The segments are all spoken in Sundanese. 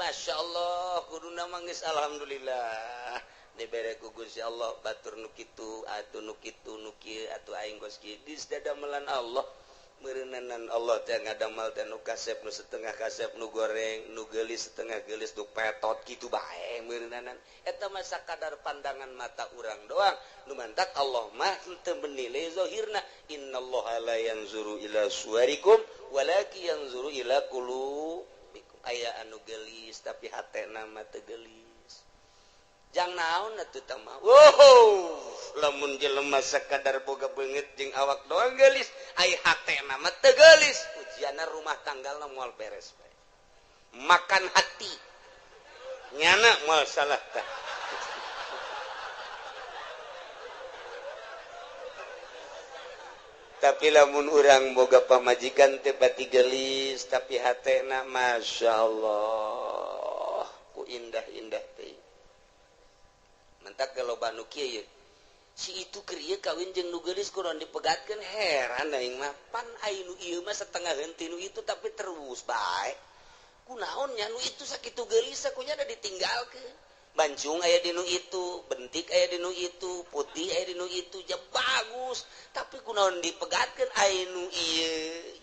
Masya Allah kuduna mah geus alhamdulillah dibere ku Gusti Allah batur nu kitu atuh nu kitu nu kieu atuh aing geus kieu geus dadamelan Allah meureunanan Allah teh ngadamel teh nu kasep nu setengah kasep nu goreng nu geulis setengah geulis nu petot kitu bae meureunanan eta mah sakadar pandangan mata urang doang nu mantak Allah mah teu menilai zahirna innallaha la yanzuru ila suwarikum walakin yanzuru ila qulubikum aya anu geulis tapi hatena mah teu geulis jang naon atuh tah mah wow lamun jelema sakadar boga beungeut jeung awak doang geulis ai hatena mah teu geulis ujianna rumah tanggalna moal beres bae makan hati nyana moal salah tah tapi lamun urang boga pamajikan teh pati geulis tapi hatena masyaallah ku indah-indah teh mentak loba nu kieu si itu keur ieu kawin jeung nu geulis kuron dipegatkeun heran aing mah pan ai nu ieu mah setengah henteu nu itu tapi terus bae kunaon nya nu itu sakitu geulis kunya da ditinggalkeun bancung aya di nu itu bentik aya di nu itu putih aya di nu itu ja bagus tapi kunaon dipegatkeun ai nu ieu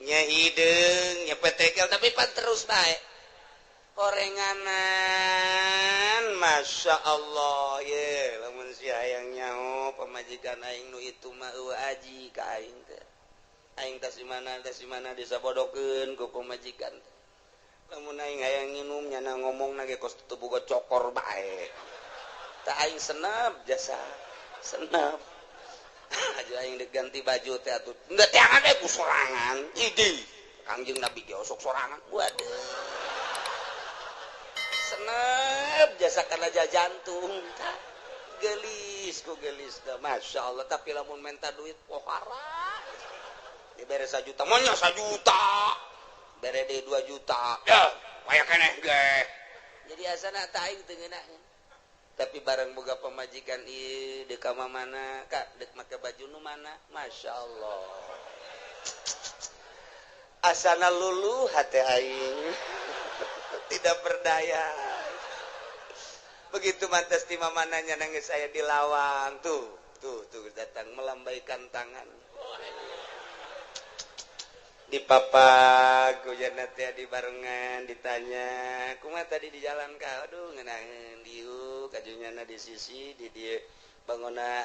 nya hideung nya petekel tapi pan terus bae orenganan Masya Allah ye lamun si hayang nyaho pamajikan aing nu itu mah eueuh aji ka aing teh aing tas di mana disabodokeun ku pamajikan teh lamun aing hayang nginum nyana ngomongna ge kos teu boga cokor bae tah aing senep jasa senep aja aing diganti baju teh atuh henteu teangan we ku sorangan idi Kangjeng Nabi ge osok sorangan waduh senep jasa kana jantung gelis ku gelis dah Masya Allah tapi lamun minta duit pohara dibere 1 juta monya 1 juta bere deui 2 juta ya aya keneh ge jadi asana tah aing teu ngeunaheun tapi bareng boga pamajikan ieu deuk ka mana ka deuk make baju nu mana Masya Allah asana luluh hate aing tidak berdaya begitu mantas di mamananya nangis saya di lawang tuh tuh tuh datang melambaikan tangan di papak hujan teh di barengan ditanya kumaha tadi di jalan ka aduh ngeunaheun dieu kajunyana di sisi di dieu bangona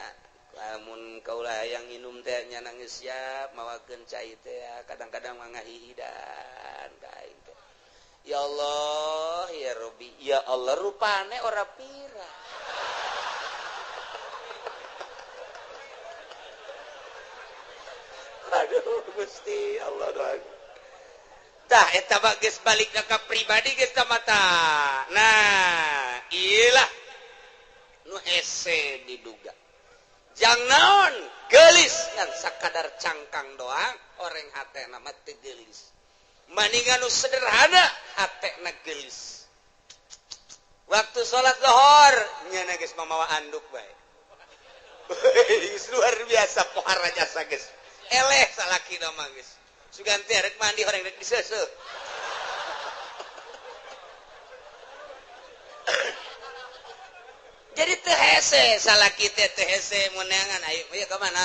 lamun kaula hayang nginum teh nya nangis siap mawakeun cai teh kadang-kadang mah ngahihidan ka aing teh ya Allah ya Rabbi ya Allah rupane ora pira aduh Gusti Allah doang tah eta mah geus balik ka pribadi geus ta mata nah ieu nu hese diduga jang naon geulis ngan sakadar cangkang doang oreng hatena mah teu geulis maningan nu sederhana hatena geulis waktu salat lohor nyana geus mamawa anduk bae luar biasa pohara jasa geus eleh salaki mah geus sugan teh rek mandi horeng rek diseuseuh jadi teu hese salaki teh teu hese meunangan ayo ieu ka mana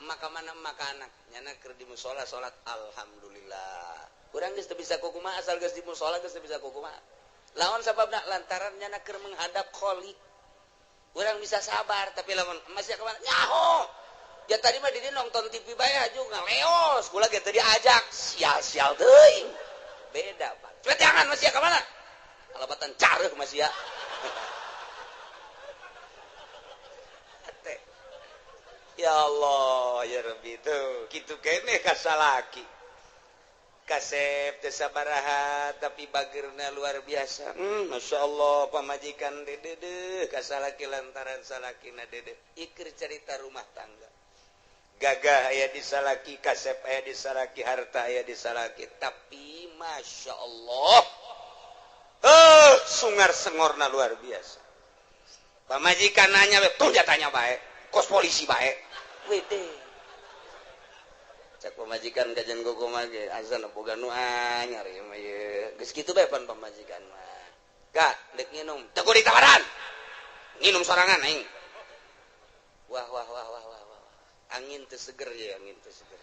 maka mana maka anak nyana keur di musala salat alhamdulillah urang geus teu bisa kukumaha asal geus di musala geus teu bisa kukumaha lawan sababna lantaran nyana keur menghadap Khalik urang bisa sabar tapi lamun masih ka mana nyaho ya tadi mah didi nonton TV bae aju ngaleos kula ge teu diajak sial-sial teuing beda Pak cepet jangan masih ka mana alabatan careuh masih ya ya Allah ya Rabbi tuh kitu keneh ka salaki kasep teu sabaraha tapi bageurna luar biasa Masya Allah pamajikan dedeuh ka salaki lantaran salakina dedeuh iker cerita rumah tangga gagah aya di salaki kasep aya di salaki harta aya di salaki tapi Masya Allah sungar sengorna luar biasa pamajikan nanya tuh jatanya bae kos polisi bae wede cek pamajikan kajian gogo mah ge azan boga nu anyar ieu mah ye geus kitu bae pan pamajikan mah Kak, dek nginum. Teu kudu ditawaran. Nginum sorangan aing. Wah wah wah wah wah wah. Angin teu seger ya, angin teu seger.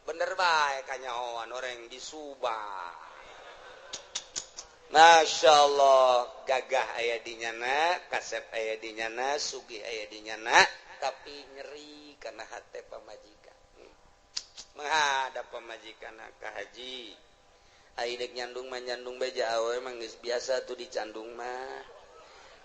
Bener bae kanyahoan orang di Subang. Masya Allah, gagah aya di nyana, kasep aya di nyana, sugih aya di nyana, tapi nyeri karena hate pamajikan. Menghadap pamajikan ka haji. Ai dek nyandung mah nyandung beja awe mah geus biasa tuh dicandung mah.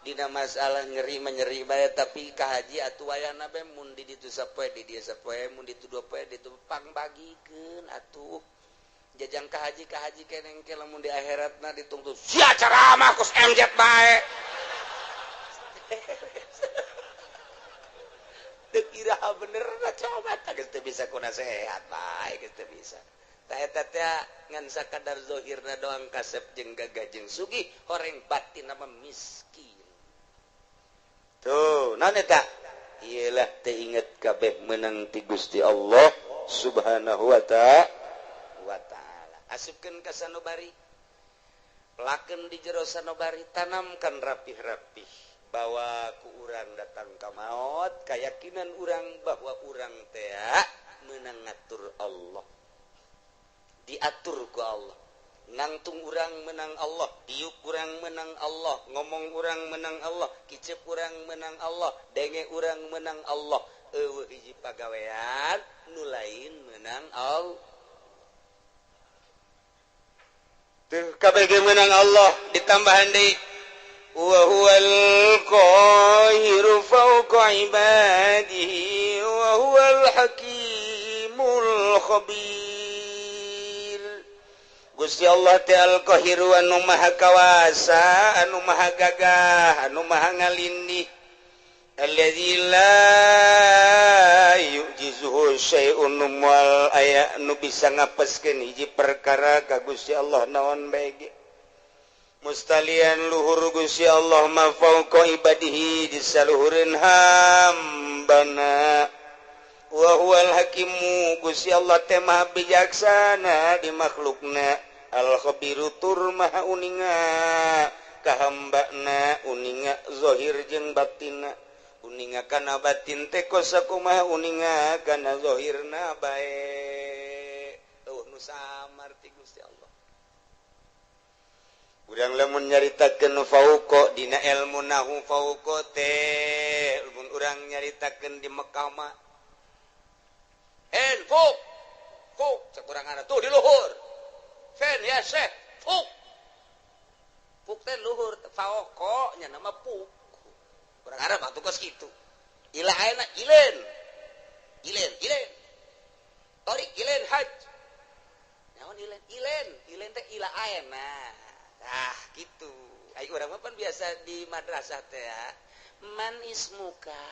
Dina masalah nyeri mah nyeri bae, tapi ka haji atuh wayahna bae mun di ditu sapoe di dieu sapoe, mun ditu dua poe ditu pangbagikeun atuh. Jajang ka haji keneng ke lamun di akhiratna ditungtut sia ceramah kus MZ bae. Deuk iraha bener na coba tah geus teu bisa ku nasehat bae geus teu bisa. Tah eta teh ngan sakadar zahirna doang kasep jeung gagah jeung sugih, horeng batin mah miskin. Tuh, naon eta? Ieu lah teu inget kabeh meunang ti Gusti Allah Subhanahu wa ta'ala. Asupkeun ka sanubari, pelakeun di jero sanubari, tanamkan rapih-rapih bahwa ku urang datang ka maot, keyakinan urang bahwa urang teh meunang ngatur Allah, diatur ku Allah, nangtung urang menang Allah, diuk urang menang Allah, ngomong urang menang Allah, kicep urang menang Allah, denge urang menang Allah, eueuh hiji pagawean nu lain menang Allah. Tuh kabeh menang Allah ditambahan deui wa huwal qahiru fawqa ibadihi wa huwal hakimul khabir. Gusti Allah teh al-qahiru anu maha kawasa, anu maha gagah, anu maha ngalindih. Alladzi la yu'jizuhu syai'un wal aya nu bisa ngapeskeun hiji perkara ka Gusti Allah naon bae ge. Mustalian luhur Gusti Allah ma fauqa ibadihi disaluhureun hambana. Wa huwal hakimu Gusti Allah teh maha bijaksana di makhlukna, al khabiru tur maha uninga ka hambana, uninga zahir jeung batinna. Uninga kana batin teh kos sakumaha uninga kana zahirna bae. Eueuh nu samar ti Gusti Allah. Urang lamun nyaritakeun fauqa dina ilmu nahu fauqa teh lamun urang nyaritakeun di Mekah mah en fuk fuk sakurang tuh di luhur. Fen ya syekh fuk. Fuk teh luhur fauqa nya nama fuk. Urang Arab atuh kos kitu. Ila ayeuna ilen. Ilen, ilen. Torik ilen haj. Naon ilen? Ilen, ilen teh ila ayeuna. Ah, gitu. Ai urang mah pan biasa di madrasah teh ya. Man ismuka?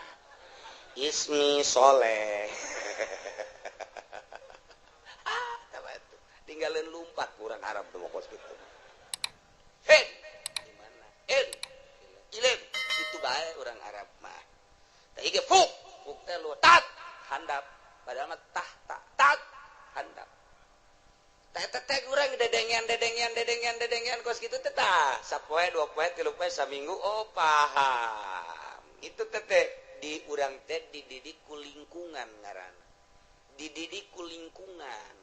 Ismi Soleh. Ah, tah atuh. Tinggalin lumpat urang Arab teh kos kitu. Hen, di mana? En. Ilen. Itu bae orang Arab mah. Tah ieu fuk, fuk teh lu tat handap, padahal mah tah tak tat handap. Tah eta teh urang dedengean dedengean dedengean dedengean kos kitu teh tah sapoe dua poe tilu poe saminggu oh paham. Itu teh teh di urang teh dididik ku lingkungan ngaranna. Dididik ku lingkungan.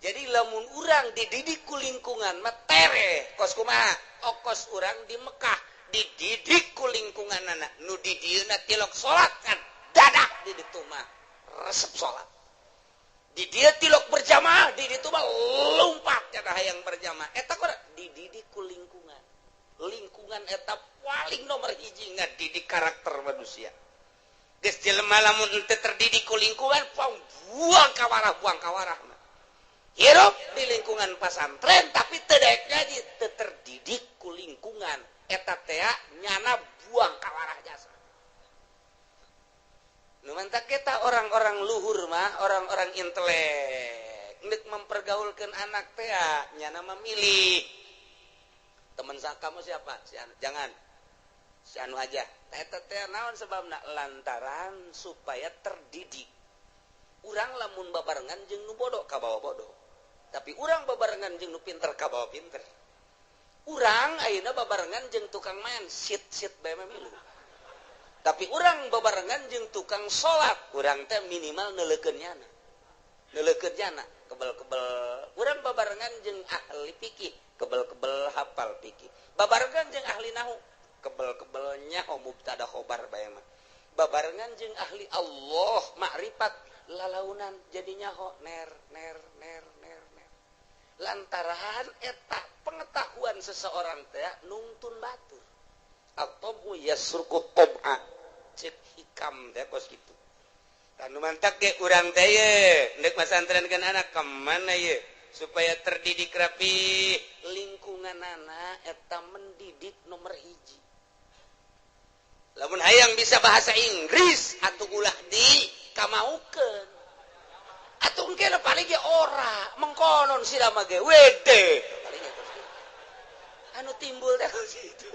Jadi lamun urang dididik ku lingkungan mah tereh kos kumaha? Okos urang di Mekah dididik ku lingkungan anak nu di dieuna tilok salat kan dadak di ditu mah resep salat di dieu tilok berjamaah di ditu mah lompat cenah hayang berjamaah eta kok dididik ku lingkungan. Lingkungan eta paling nomor hiji ngadidik karakter manusia. Geus jelema lamun henteu terdidik ku lingkungan buang kawarah mah. Hirup di lingkungan pasantren tapi teu daek ngaji teu terdidik ku lingkungan eta teh nyana buang kawarah jasa. Nu mantak kita orang-orang luhur mah, orang-orang intelek, nek mempergaulkeun anak teh nyana memilih. Teman kamu siapa? Si anu. Jangan. Si anu aja. Eta teh naon sebabna? Lantaran supaya terdidik. Urang lamun babarengan jeung nu bodoh kabawa bodoh. Tapi urang babarengan jeung nu pinter kabawa pinter. Urang ayeuna babarengan jeung tukang main sit-sit bae mah milu. Tapi urang babarengan jeung tukang salat, urang teh minimal neuleukeun nyana. Neuleukeun nyana, kebel-kebel. Urang babarengan jeung ahli fikih, kebel-kebel hafal fikih. Babarengan jeung ahli nahu, kebel-kebel nyaho mubtada khobar bae mah. Babarengan jeung ahli Allah makrifat lalaunan jadi nyaho ner ner ner ner ner. Lantaran eta pengetahuan seseorang teh nungtun batur. At-tabu yasruku tab'a cek hikam teh kos kitu. Tanu mantak ge urang teh ye ndek masantrenkeun anak ka mana ye supaya terdidik rapi lingkunganana eta mendidik nomor hiji. Lamun hayang bisa bahasa Inggris atuh ulah di kamaukeun. Atuh engke paling ge ora mengkonon sira mah ge wede. Paling ge kos kitu. Anu timbul teh kos kitu.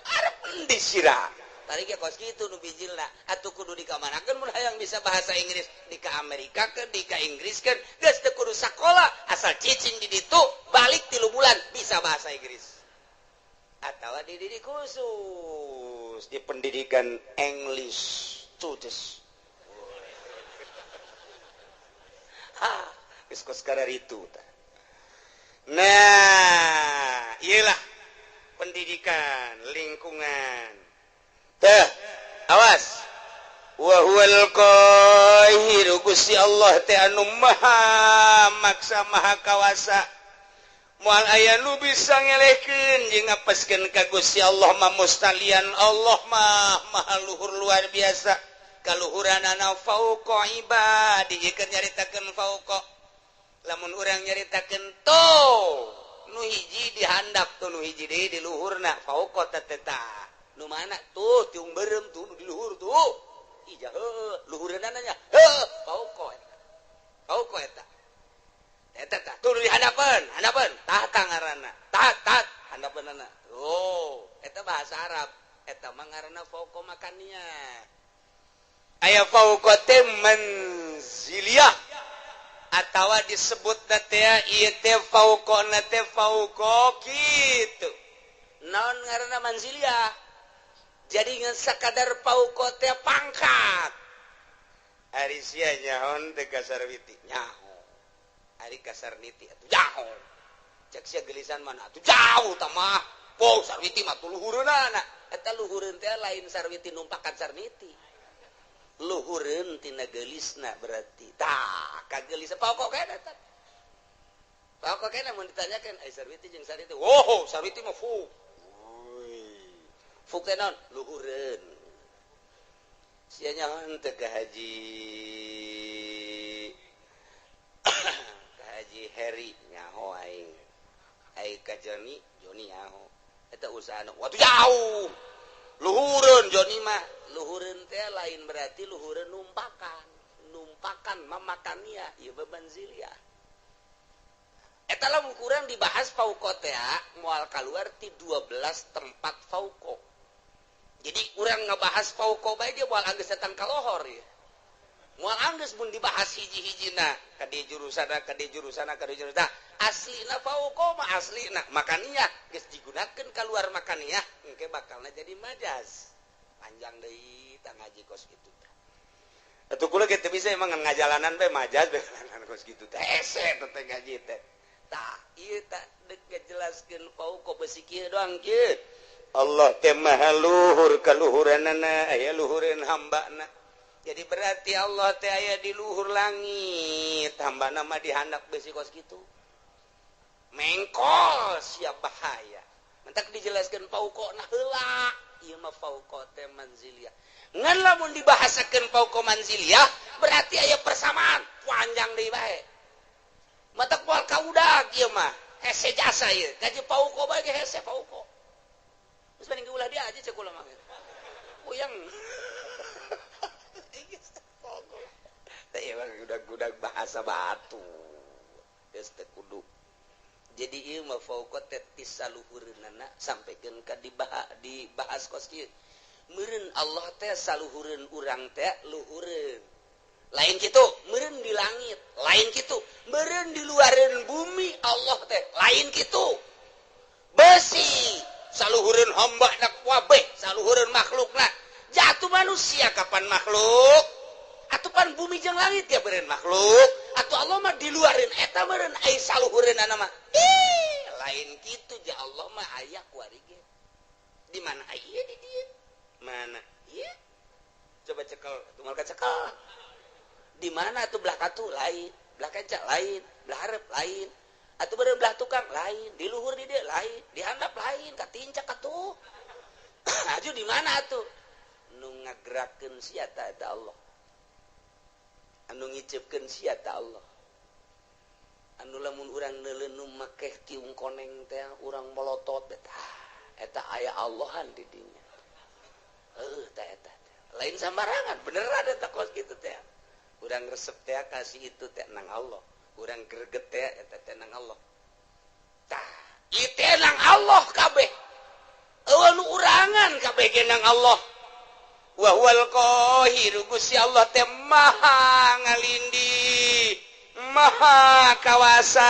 Arep endi sira? Paling ge kos kitu nu bijilna. Atuh kudu dikamanakeun mun hayang bisa bahasa Inggris di ka Amerika keun, di ka Inggris keun, geus teu kudu sakola asal cicing di ditu balik 3 bulan bisa bahasa Inggris. Atawa dididik khusus di pendidikan English students. Ha, geus kos kararitu tah. Nah, iyalah pendidikan lingkungan. Teh, awas. Wa huwal qahiru Gusti Allah teh anu maha maksa maha kawasa. Moal aya nu bisa ngelehkeun jeung ngapeskeun ka Gusti Allah mah mustalian Allah mah maha luhur luar biasa. Kaluhuranana fauqa ibadi keur nyaritakeun fauqa. Lamun urang nyaritakeun to nu hiji dihandap tuh nu hiji deui di luhurna fauqa teh tah. Nu mana tuh tiung beureum tuh nu di luhur tuh. Ija heuh luhureunana nya heuh fauqa eta. Fauqa eta. Eta tah tuh di handapeun, handapeun tah ngaranna. Tah tah handapeunana. Oh, eta bahasa Arab. Eta mah ngaranna fauqa makania. Aya fauqa teh manziliyah atawa disebutna teh ieu teh fauqana teh fauqa kitu. Naon ngaranna manziliyah? Jadi ngan sakadar fauqa teh pangkat. Ari sia nyaon teh ka Sarwiti nyaho. Ari ka Sarniti atuh jauh. Cek sia gelisan mana atuh jauh tah mah. Po Sarwiti mah tuh luhureunana. Eta luhureun teh lain Sarwiti numpakan Sarniti. Luhureun tina geulisna berarti. Tah, kagelis pokok kene eta. Pokok kene mun ditanyakeun ai Sarwiti jeung Sarniti. Wow, Sarwiti mah fu. Fu teh naon? Luhureun. Sia nyaho teh ka Haji ka Haji Heri nyaho aing. Ai ka Joni, Joni nyaho. Eta usahana watuh jauh. Luhureun Joni mah. Luhureun teh lain berarti luhureun numpakan. Numpakan mamakania ieu bebanzilia. Eta lamun kurang dibahas fauqa teh moal kaluar ti 12 tempat fauqa. Jadi urang ngabahas fauqa bae ge moal anggeus datang ka lohor ieu. Moal anggeus mun dibahas hiji-hijina ka dieu jurusana ka dieu jurusana ka dieu jurusana. Aslina fauqa mah aslina makania geus digunakeun kaluar makania engke bakalna jadi majaz. Panjang deui tah ngaji kos kitu tah. Atuh kula ge teu bisa emang ngajalanan bae majaz bae jalanan kos kitu teh. Hese teh ngaji teh. Tah ieu tah deuk ngajelaskeun fauqa beusi kieu doang kieu. Allah teh maha luhur kaluhuranana aya luhureun hambana. Jadi berarti Allah teh aya di luhur langit, hambana mah dihandap beusi kos kitu. Mengkol siap bahaya. Mentak dijelaskeun fauqa na heula. Ieu mah fauqa teh manziliyah. Ngan lamun dibahasakeun fauqa manziliyah berarti aya persamaan panjang deui bae. Matak moal kaudag ieu mah. Hese jasa ieu. Gaji fauqa bae ge hese fauqa. Geus mending ulah dia aja cek kula mah. Puyeng. Teh ieu mah gudag-gudag bahasa batu. Geus teu kudu. Jadi ieu mah fauqa teh ti saluhureunana sampikeun ka dibahas kos kieu. Meureun Allah teh saluhureun urang teh luhureun. Lain kitu, meureun di langit, lain kitu, meureun di luareun bumi Allah teh, lain kitu. Besi saluhureun hamba na kabeh, saluhureun makhlukna. Jatuh manusia kapan makhluk? Atuh pan bumi jeung langit ya beureun makhluk. Atuh Allah mah diluareun eta meureun ai saluhureunana mah. Ih, lain kitu ja Allah mah aya kuari ge. Di mana aya di dieu? Mana? Ieu. Coba cekel, atuh moal kacekel. Di mana atuh belah katu lain, belah kenca lain, belah hareup lain. Atuh beureun belah tukang lain, di luhur di dieu lain, di handap lain, katincak atuh. Aju di mana atuh? Nu ngagerakeun sia ta eta Allah. Anu ngiceupkeun sia ta Allah. Anu lamun urang neuleun nu make tiung koneng teh urang molotot eta eta aya Allahan di dinya. Heuh ta eta. Lain sambarangan beneran eta kos kitu teh. Urang resep teh kasih itu teh nang Allah. Urang greget teh eta teh nang Allah. Tah, ieu teh nang Allah kabeh. Eueuh nu urangan kabeh ge nang Allah. Wa huwal qahiru Gusti Allah teh maha ngalindih, maha kawasa.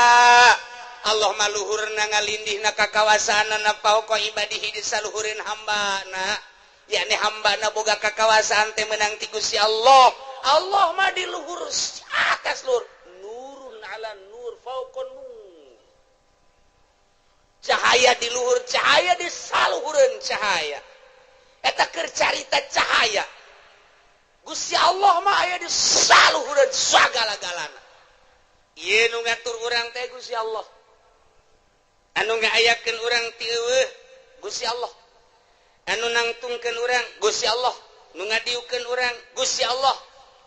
Allah mah luhurna ngalindihna ka kawasaanana fauqa ibadihi di saluhureun hambana. Yakni hambana boga kakawasaan teh meunang ti Gusti Allah. Allah mah di luhur atas luhur. Nurun ala nur fauqa nur. Cahaya di luhur cahaya di saluhureun cahaya. Eta keur carita cahaya. Gusti Allah mah aya di saluhureun sagala-galana. Ieu nu ngatur urang teh Gusti Allah. Anu ngaayakeun urang ti eueuh Gusti Allah. Anu nangtungkeun urang Gusti Allah, nu ngadiukeun urang Gusti Allah,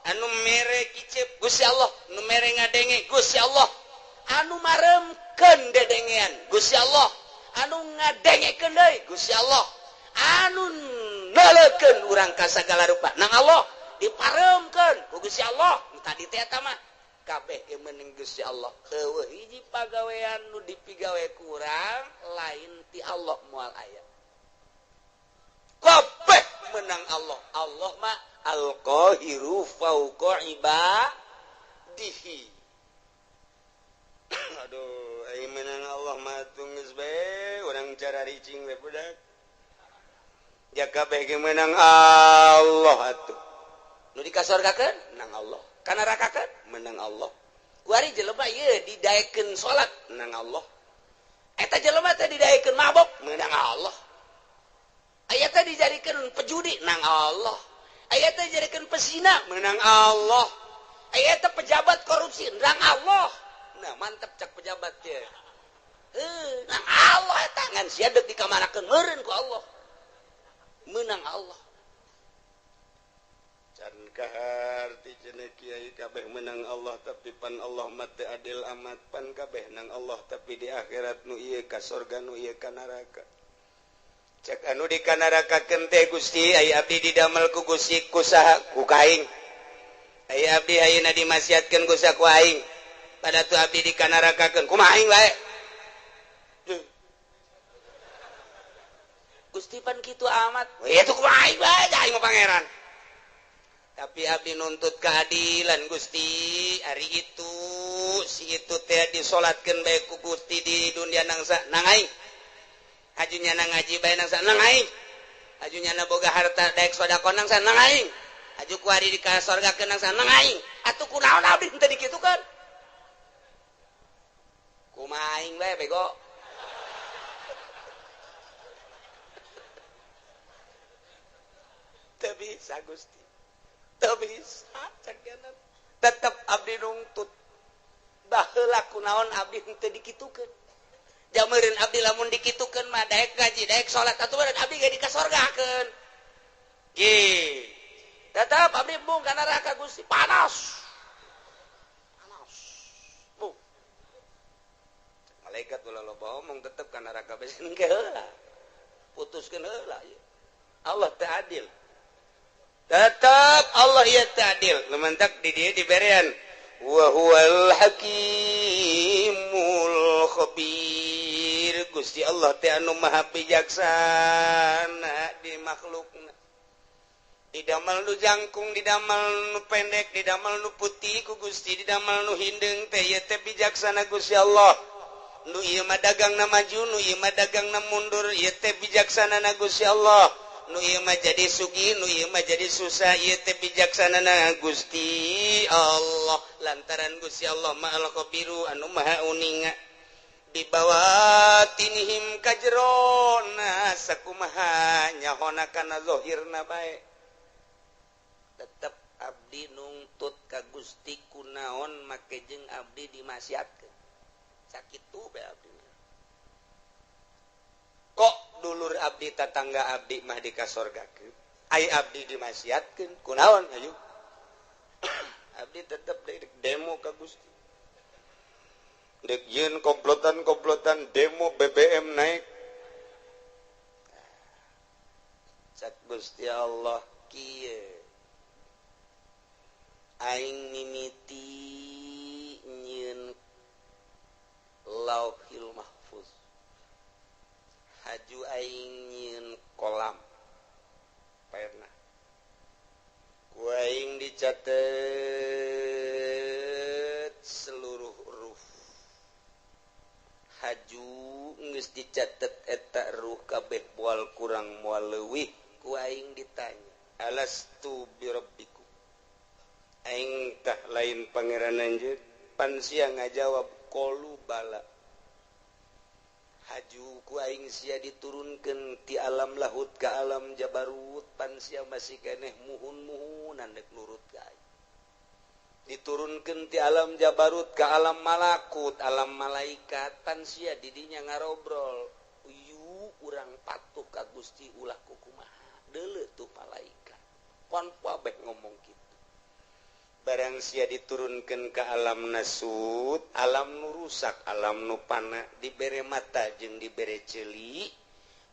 anu mere kicep Gusti Allah, nu mere ngadenge Gusti Allah, anu maremkeun dedengean Gusti Allah, anu ngadengekeun deui Gusti Allah, anu neuleukeun urang ka sagala rupa nang Allah diparemkeun ku Gusti Allah. Nu tadi teh eta mah kabeh ge meunang Gusti Allah. Eueuh hiji pagawean nu dipigawe ku urang lain ti Allah moal aya. Kabeh menang Allah. Allah mah al-qahiru fauqa ibadihi. Aduh, ai menang Allah mah geus bae urang cara ricing we budak. Ja kabeh ge menang Allah atuh. Nu dikasorgakeun menang Allah. Ka nerakakeun menang Allah. Kuari jelema ieu didaekeun salat menang Allah. Eta jelema teh didaekeun mabok menang Allah. Aya teh dijadikeun pejudi nang Allah. Aya teh dijadikeun pesina menang Allah. Aya teh pejabat korupsi nang Allah. Nah, mantep cak pejabat teh. Heuh, nang Allah eta ngan sia deuk dikamanakeun meureun ku Allah. Menang Allah. Can kaharti cenah kiai kabeh menang Allah tapi pan Allah mah teu adil amat, pan kabeh nang Allah tapi di akhirat nu ieu ka sorga nu ieu ka neraka. Cek anu dikanarakakeun teh Gusti ai abdi didamel ku Gusti ku saha ku kaing. Ai abdi ayeuna dimaksiatkeun ku saha ku aing. Pada tu abdi dikanarakakeun kumaha aing bae. Gusti pan kitu amat. We itu kumaha aing bae aing mah pangeran. Tapi abdi nuntut keadilan Gusti, ari itu si itu teh disolatkeun bae ku Gusti di dunia nangsa nang aing. Hajunya nang ngaji bae nang nang aing. Hajunya na boga harta daek sedekah nang nang aing. Haju ku ari di ka sorgakeun nang nang aing. Atuh kunaon abdi teu dikitukeun? Kumaha aing bae bego. Teu bisa Gusti. Teu bisa cek tetep abdi nungtut. Baheula kunaon abdi teu dikitukeun? Jameureun abdi lamun dikitukeun mah daek ngaji, daek salat atuh meureun abdi ge dikasorgakeun. Ge. Tetep abdi embung ka neraka Gusti, panas. Panas. Bu. Malaikat ulah loba omong tetep ka neraka bae engke heula. Putuskeun heula ieu. Allah teu adil. Tetep Allah ieu teu adil. Lumantak di dieu diberean wa huwal hakimul khabir. Gusti Allah teh anu maha bijaksana di makhlukna. Didamel nu jangkung, didamel nu pendek, didamel nu putih ku Gusti, didamel nu hindeung teh ieu teh bijaksana Gusti Allah. Nu ieu mah dagangna maju, nu ieu mah dagangna mundur, ieu teh bijaksanana Gusti Allah. Nu ieu mah jadi sugih, nu ieu mah jadi susah, ieu teh bijaksanana Gusti Allah. Lantaran Gusti Allah Maha Khabiru anu Maha uninga. Bibawatinihim kajrona sakumaha nyahona kana zahirna bae. Tetep abdi nungtut ka Gusti kunaon make jeung abdi dimaksiatkeun. Sakitu bae abdi. Kok dulur abdi tatangga abdi mah dikasorgakeun, ai abdi dimaksiatkeun kunaon ayo. Abdi tetep demo ka Gusti. Dek yeun komplotan-komplotan demo BBM naik. Cak Gusti Allah kieu. Aing mimiti nyieun Lauhil Mahfuz. Haju aing nyieun kolam. Pernah. Ku aing dicatet seluruh huruf. Haju geus dicatet eta ruh kabeh moal kurang moal leuwih. Ku aing ditanya, alastu birabbikum? Aing tah lain pangeran anjeun. Pan sia ngajawab qalu bala. Haju ku aing sia diturunkeun ti alam lahut ka alam jabarut, pan sia masih keneh muhun-muhunan dek nurut ka aing. Diturunkeun ti alam jabarut ka alam malakut, alam malaikat, pan sia didinya ngarobrol. Uyu urang patuh ka Gusti ulah kukumaha. Deuleu tuh malaikat. Pon kabeh ngomong kitu. Barang sia diturunkeun ka alam nasut, alam nu rusak, alam nu pana, dibere mata jeung dibere ceuli.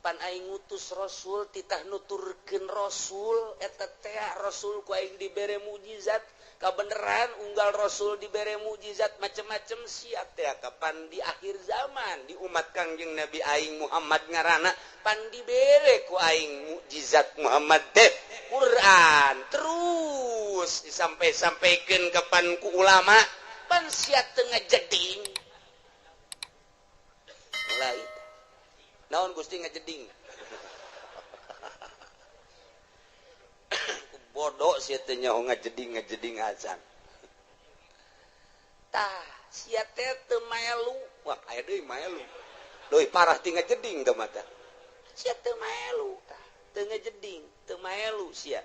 Pan aing ngutus rasul titah nuturkeun rasul eta teh rasul ku aing dibere mukjizat. Kabeneran unggal rasul dibere mukjizat macem-macem sia teh kapan di akhir zaman di umat Kangjeng Nabi aing Muhammad ngaranna pan dibere ku aing mukjizat Muhammad teh Quran terus disampai-sampaikeun kapan ku ulama pan sia teu ngajeding. Mulai naon Gusti ngajeding? Bodoh sia teh nyaho ngajeding-ngajeding acan. Tah sia teh teu maelu. Wah aya deui maelu. Leuwih parah ti ngajeding teh mah tah. Sia teu maelu tah, teu ngajeding, teu maelu sia.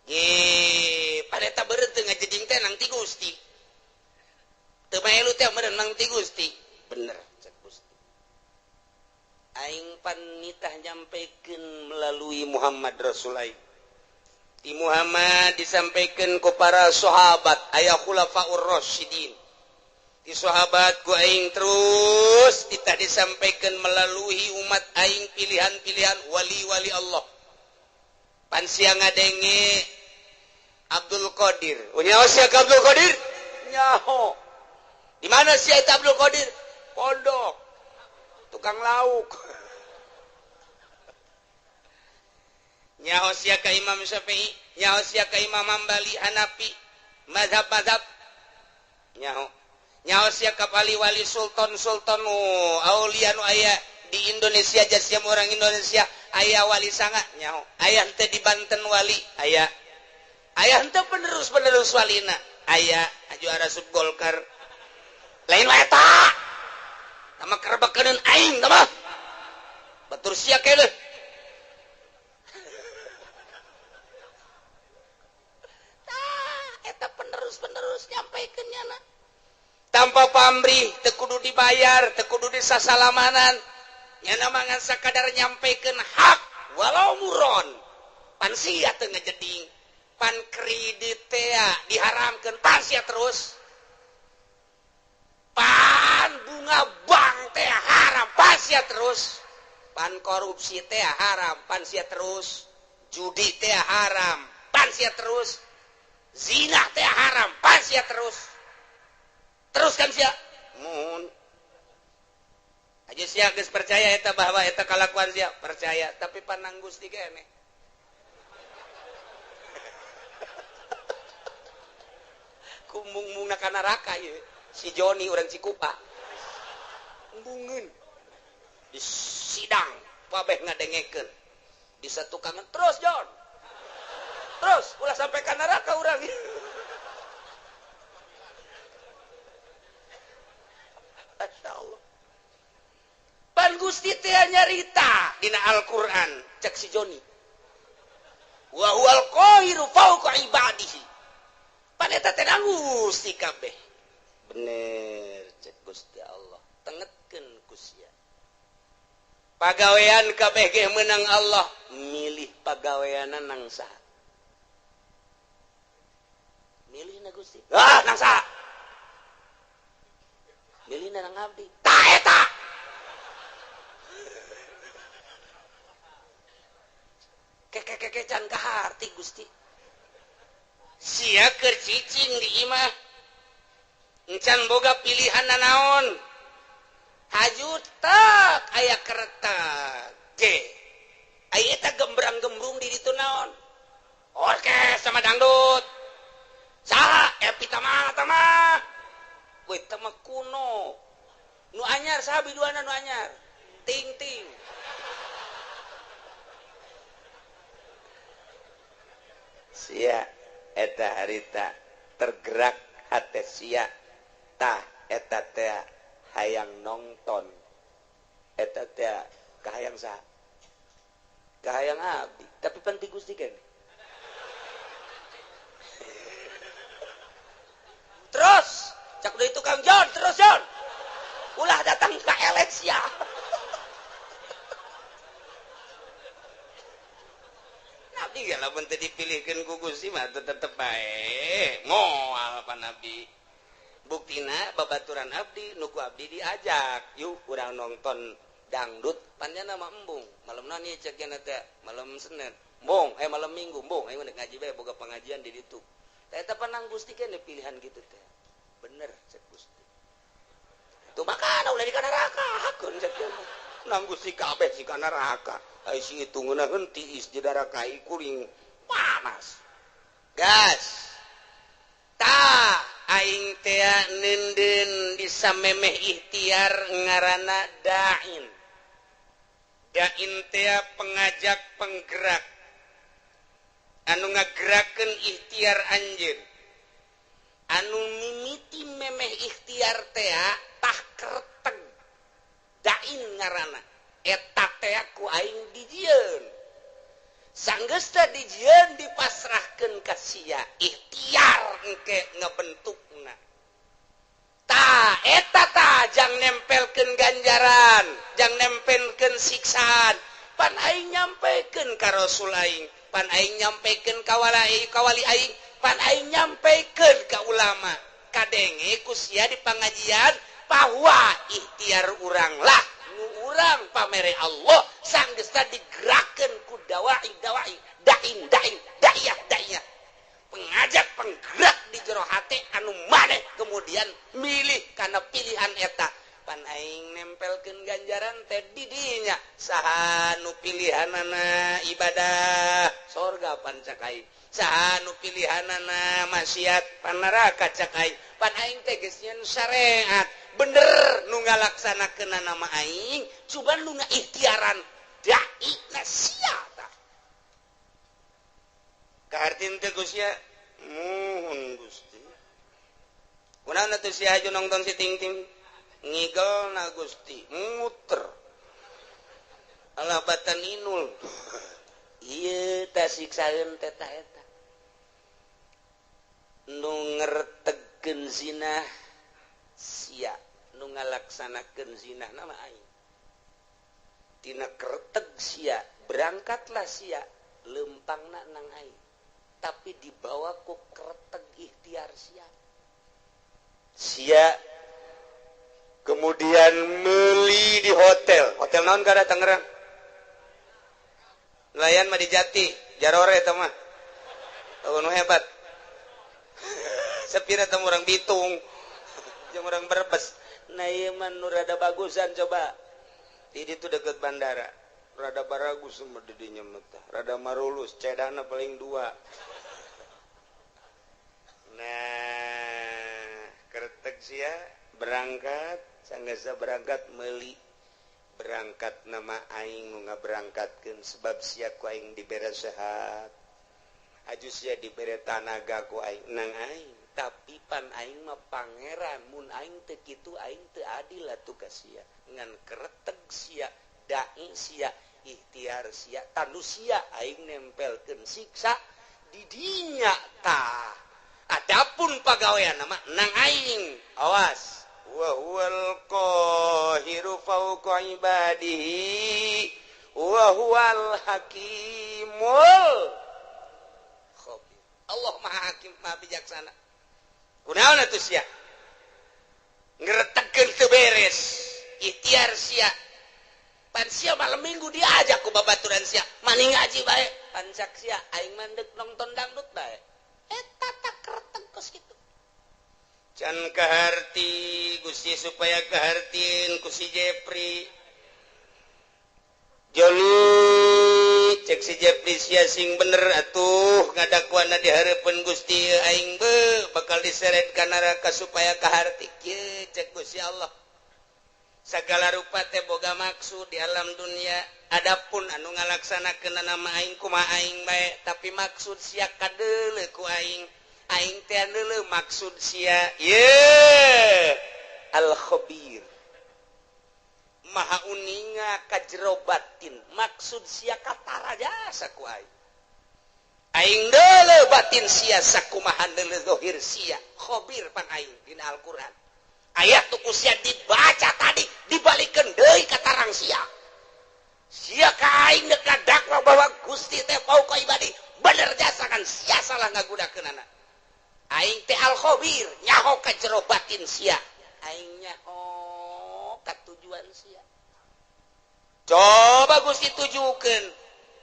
Ge, paneta beureut teu ngajeding teh nang ti Gusti. Teu maelu teh meureun nang ti Gusti. Bener cek Gusti. Aing pan nitah nyampekeun melalui Muhammad Rasul aing. Ti Muhammad disampaikan ku para sahabat aya khulafaur rasyidin. Ti sahabat ku aing terus titah disampaikan melalui umat aing pilihan-pilihan wali-wali Allah. Pan sia ngadenge Abdul Qadir. Nyaho sia ka Abdul Qadir? Nyaho. Di mana sia eta Abdul Qadir? Pondok. Tukang lauk. Nyaho sia ka Imam Syafi'i, nyaho sia ka Imam Hambali, Hanafi, mazhab-mazhab. Nyaho. Nyaho sia ka wali-wali sultan-sultan aulia nu aya di Indonesia jasiam orang Indonesia aya wali sanga nyaho. Aya henteu di Banten wali, aya. Aya henteu penerus-penerus walina, aya aju arasup Golkar. Lain wae eta. Tama kerebekeun aing tama. Batur sia keuleuh. Penerus-penerus nyampaikan nyana tanpa pamrih teu kudu dibayar teu kudu disasalamanan nyana mangan sakadar nyampaikan hak walau muron pan sia teu ngajeding pan kredit teh diharamkeun pan sia terus pan bunga bank teh haram pan sia terus pan korupsi teh haram pan sia terus judi teh haram pan sia terus zina teh haram pan sia terus terus kan sia mun aja sia geus percaya eta bahwa eta kalakuan sia percaya tapi panang Gusti keneh kumung-mungna ka neraka ieu si Joni urang Cikupa. Embungeun. Di sidang kabeh ngadengekeun. Di satukangan terus John. Terus ulah sampai ka neraka urang. Masya Allah. Pan Gusti teh nyarita dina Al-Qur'an cek si Joni. Wa huwal qahiru fawqa ibadihi. Pan eta teh Gusti kabeh. Bener cek Gusti Allah. Tengetkeun ku sia. Pagawean kabeh ge meunang Allah, milih pagaweanna nang saha? Milih na Gusti. Ah, nang saha? Milih na nang abdi. Tah eta. Keke can kaharti Gusti. Sia keur cicing di imah. Encan boga pilihan nanaon. Haju tak aya keretak. Ge. Aya eta gembrang-gembrung di ditu naon? Orkes sama dangdut. Saha Epi Tama tama. Weh tama kuno. Nu anyar saha biduana nu anyar? Ting-ting. Sia eta harita tergerak hate sia tah eta teh hayang nongton eta teh kahayang saha kahayang abdi tapi penting Gusti kan. Terus cak deui tukang John terus John ulah datang ka elek sia. Nabi ya lamun teu dipilihkeun ku Gusti mah tetep bae moal pa Nabi. Buktina babaturan abdi nu ku abdi diajak yuk urang nonton dangdut panjana mah embung malam nani cek nya teh malam Senin embung malam Minggu embung aing ngaji bae boga pengajian di ditu. Tah eta panang Gusti keneh pilihan gitu teh bener cek Gusti. Tuh makana ulah di neraka hakeun cek nang Gusti kabeh si ka neraka. Ai si itu ngeunaheun tiis di neraka kuring panas. Gas. Tah aing teh neundeun di samemeh ikhtiar ngaranna da'in. Da'in teh pengajak penggerak. Anu ngagerakeun ikhtiar anjeun. Anu mimiti memeh ikhtiar teh tah kerteg. Da'in ngaranna. Eta teh ku aing dijieun. Sanggeus teh dijieun dipasrahkeun ka sia ikhtiar engke ngebentukna. Tah eta tah jang nempelkeun ganjaran, jang nempelkeun siksaan. Pan aing nyampekeun ka Rasul aing, pan aing nyampekeun ka wali aing, pan aing nyampekeun ka ulama. Kadenge ku sia di pangajian bahwa ikhtiar urang lah nu urang pamere Allah sanggeus digerakeun ku dawai dawai dain dain daiyah daiyah pengajak penggerak di jero hate anu maneh kemudian milih kana pilihan eta. Pan aing nempelkeun ganjaran teh di dinya saha nu pilihanana ibadah sorga pan cak aing, saha nu pilihanana maksiat pan neraka cak aing. Pan aing teh geus nyeun syariat bener nu ngalaksanakeun nama aing cuman nu ngaikhtiaran dai na sia tah. Kahartin teh Gusti muhun Gusti. Kunaon atuh sia aju nongton si ting-ting ngigel na Gusti muter alah batan inul. Ieu tah siksaeun teh tah eta nu ngertegkeun zinah sia nu ngalaksanakeun zinah nama aing. Tina kerteg sia berangkatlah sia lempangna nang aing tapi dibawa ku kerteg ikhtiar sia. Sia kemudian meli di hotel. Hotel naon kada Tangerang? Nelayan mah di Jati, Jarore eta mah. Nu hebat. Sepira teh urang Bitung. Jeung urang Brebes. Nah ieu mah nu rada bagusan coba. Di ditu deket bandara. Rada baragus mah di dinya mah tah. Rada marulus, cedana paling dua. Nah, kerteg sia Berangkat sanggasa berangkat meuli berangkat nama aing nu ngaberangkatkeun sebab sia ku aing dibere sehat aju sia dibere tanaga ku aing nang aing tapi pan aing mah pangeran mun aing teu kitu aing teu adil atuh ka sia ngan kereteg sia dae sia ikhtiar sia tanu sia aing nempelkeun siksa di dinya tah. Adapun pagawean mah nang aing awas wa huwal qahiru fawqa ibadihi wa huwal hakimul khabir. Allah Maha Hakim, Maha Bijaksana. Kunaon atuh sia ngretegkeun teu beres ikhtiar sia pan sia malam minggu diajak ku babaturan sia maning ngaji bae pancak sia aing mandek nonton dangdut bae eta tak kreteg kos kitu. Can kaharti Gusti supaya kahartin ku si Jepri Joli cek si Jepri sia sing bener atuh ngadakuana di hareupeun Gusti aing be bakal diseret ka neraka supaya kaharti kieu cek Gusti Allah. Sagala rupa teh boga maksud di alam dunia adapun anu ngalaksanakeun nama aing kumaha aing bae tapi maksud sia kadeuleu ku aing aing teh deuleu maksud sia ye al khabir maha uninga ka jero batin maksud sia katara jasa ku aing aing deuleu batin sia sakumaha deuleu zahir sia khabir pan aing dina Al-Qur'an. Ayat tu ku sia dibaca tadi dibalikeun deui ka tarang sia sia ka aing deuk dakwa bahwa Gusti teh fauqa ibadi bener jasa kan sia salah ngagunakeunana. Aing teh al khabir nyaho ka jero batin sia aing nyaho ka tujuan sia. Coba Gusti tujukeun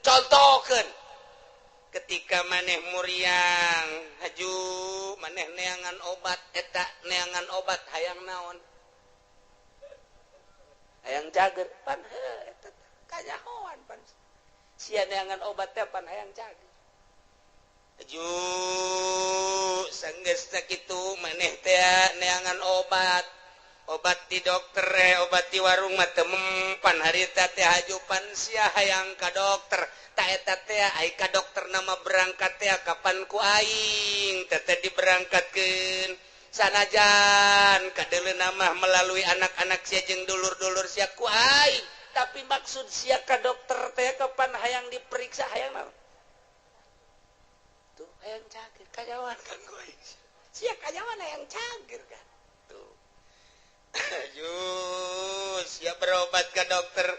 contohkeun ketika maneh muriang haju maneh neangan obat eta neangan obat hayang naon hayang cager pan heuh eta kanyahoan pan sia neangan obat teh pan hayang cager haju sanggeus sakitu maneh teh neangan obat obat di dokter obat di warung mah teu mempan harita teh haju pan sia hayang ka dokter ta eta teh ai ka dokter nama berangkat teh kapan ku aing teh teh diberangkatkeun sanajan kadeuleu mah melalui anak-anak sia jeung dulur-dulur sia ku aing tapi maksud sia ka dokter teh kapan hayang diperiksa hayang naon tuh hayang cager kanyawan kan ku aing sia kanyawan hayang cager kan tuh. Aduh, siap berobat ke dokter.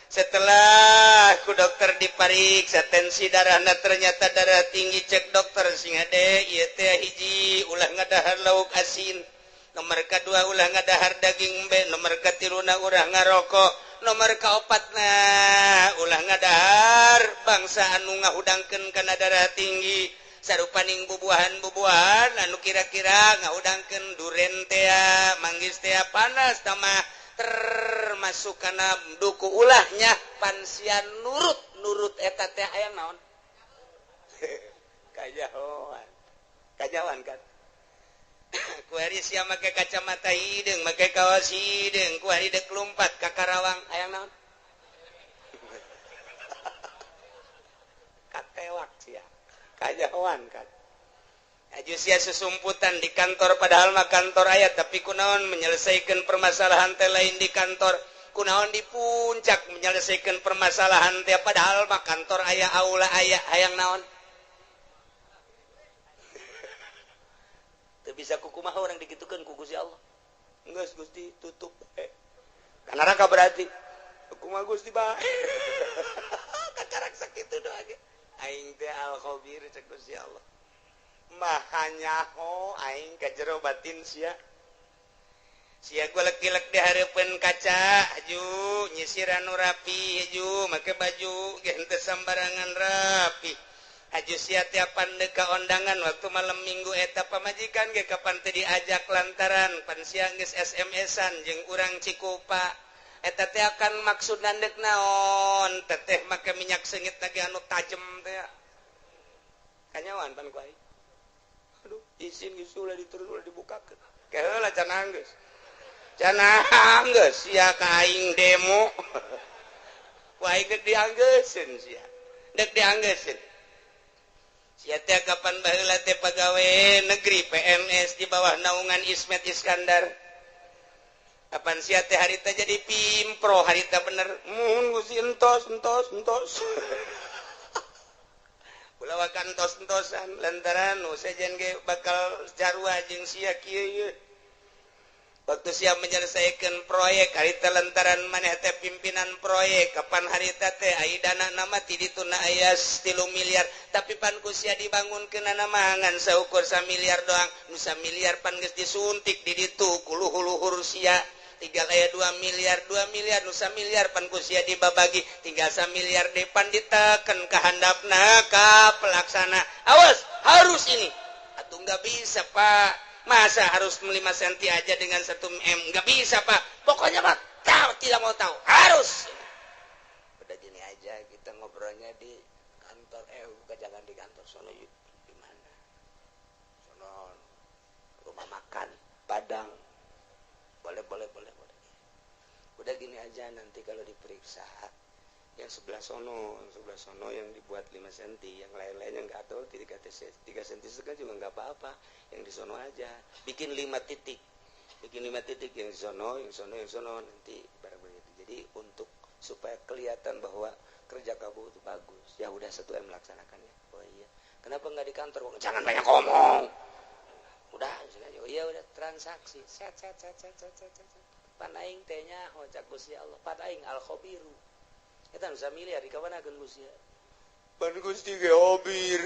Setelah ku dokter dipariksa tensi darahna ternyata darah tinggi cek dokter sing hade ieu teh hiji ulah ngadahar lauk asin, nomor kadua ulah ngadahar daging embe, nomor katiluna ulah ngarokok, nomor kaopatna ulah ngadahar bangsa anu ngahudangkeun kana darah tinggi. Sarupaning bubuahan-bubuahan anu kira-kira ngahudangkeun duren tea manggis tea panas tamah termasuk kana duku ulahnya pansia nurut eta teh hayang naon kajahoan kajahoan kan kuari sia make kacamata hideung make kaos hideung kuari deuk lumpat ka Karawang hayang naon katewak sia kajahoan kan. Aju sia susumputan di kantor padahal mah kantor aya tapi kunaon menyelesaikan permasalahan teh lain di kantor kunaon di puncak menyelesaikan permasalahan teh padahal mah kantor aya aula aya hayang naon teu bisa kukumaha urang dikitukeun ku Gusti Allah geus Gusti tutup bae ka neraka berarti kumaha Gusti bae kakarak sakitu doa ge aing teh al khabir cek Gusti Allah maha nyaho aing ka jero batin sia sia golek-golek di hareupeun kaca haju nyisiran nu rapi haju make baju ge henteu sambarangan rapi haju sia tiapan deuk ka ondangan waktu malam minggu eta pamajikan ge kapan teu diajak lantaran pan sia geus SMS-an jeung urang Cikupa eta teh akan maksud nandek naon teteh make minyak seungit lagi anu tajem teh kanyawan pan ku aing. Aduh, isin geus ulah diterus ulah dibukakeun. Keheula can anggeus. Cenah geus sia ka aing demo. Ku aing dek dianggeuseun sia. Dek dianggeuseun. Sia teh kapan baheula teh pagawe negeri PNS di bawah naungan Ismet Iskandar. Kapan sia teh harita jadi pimpro, harita bener. Mun Gusti, entos entos entos. Ulah wakan entos-entosan lantaran nu sejen ge bakal carua jeung sia kieu ieu. Waktu sia menyelesaikan proyek harita lantaran maneh teh pimpinan proyek, kapan harita teh ai dana nama ti dituna aya 3 miliar, tapi pan ku sia dibangunkeun mah ngan saukur 1 miliar doang. Nu miliar pan geus disuntik di ditu ku luhur-luhur sia, tinggal aya 2 miliar. 2 miliar nu miliar pan ku sia dibabagi, tinggal 1 miliar depan diteken ka handapna ka pelaksana, "Awas, harus ini." "Atau nggak bisa, Pak, masa harus 5 cm aja dengan 1 M? Nggak bisa, Pak." "Pokoknya, Pak, tahu tidak mau tahu, harus." Udah, gini aja, kita ngobrolnya di kantor. Eh, bukan, jangan di kantor sono. Yuk, di mana sono? Rumah makan Padang. Boleh, boleh, boleh, boleh. Udah, gini aja, nanti kalau diperiksa yang sebelah sono, sebelah sono yang dibuat 5 cm, yang lain-lain yang nggak atau 3 3 cm setengah juga nggak apa-apa. Yang di sono aja bikin 5 titik, bikin 5 titik, yang di sono, yang sono, yang sono, nanti barang begitu. Jadi untuk supaya kelihatan bahwa kerja kamu itu bagus. Ya udah, 1 M melaksanakannya. Oh iya, kenapa nggak di kantor? Jangan banyak ngomong, udah. Oh iya, udah transaksi, set set set set set set set. Pan aing teh nyaho cak Gusti Allah, pan aing al khabiru. Eta nu miliar di kamanakeun Gusti? Pan Gusti ge hobir.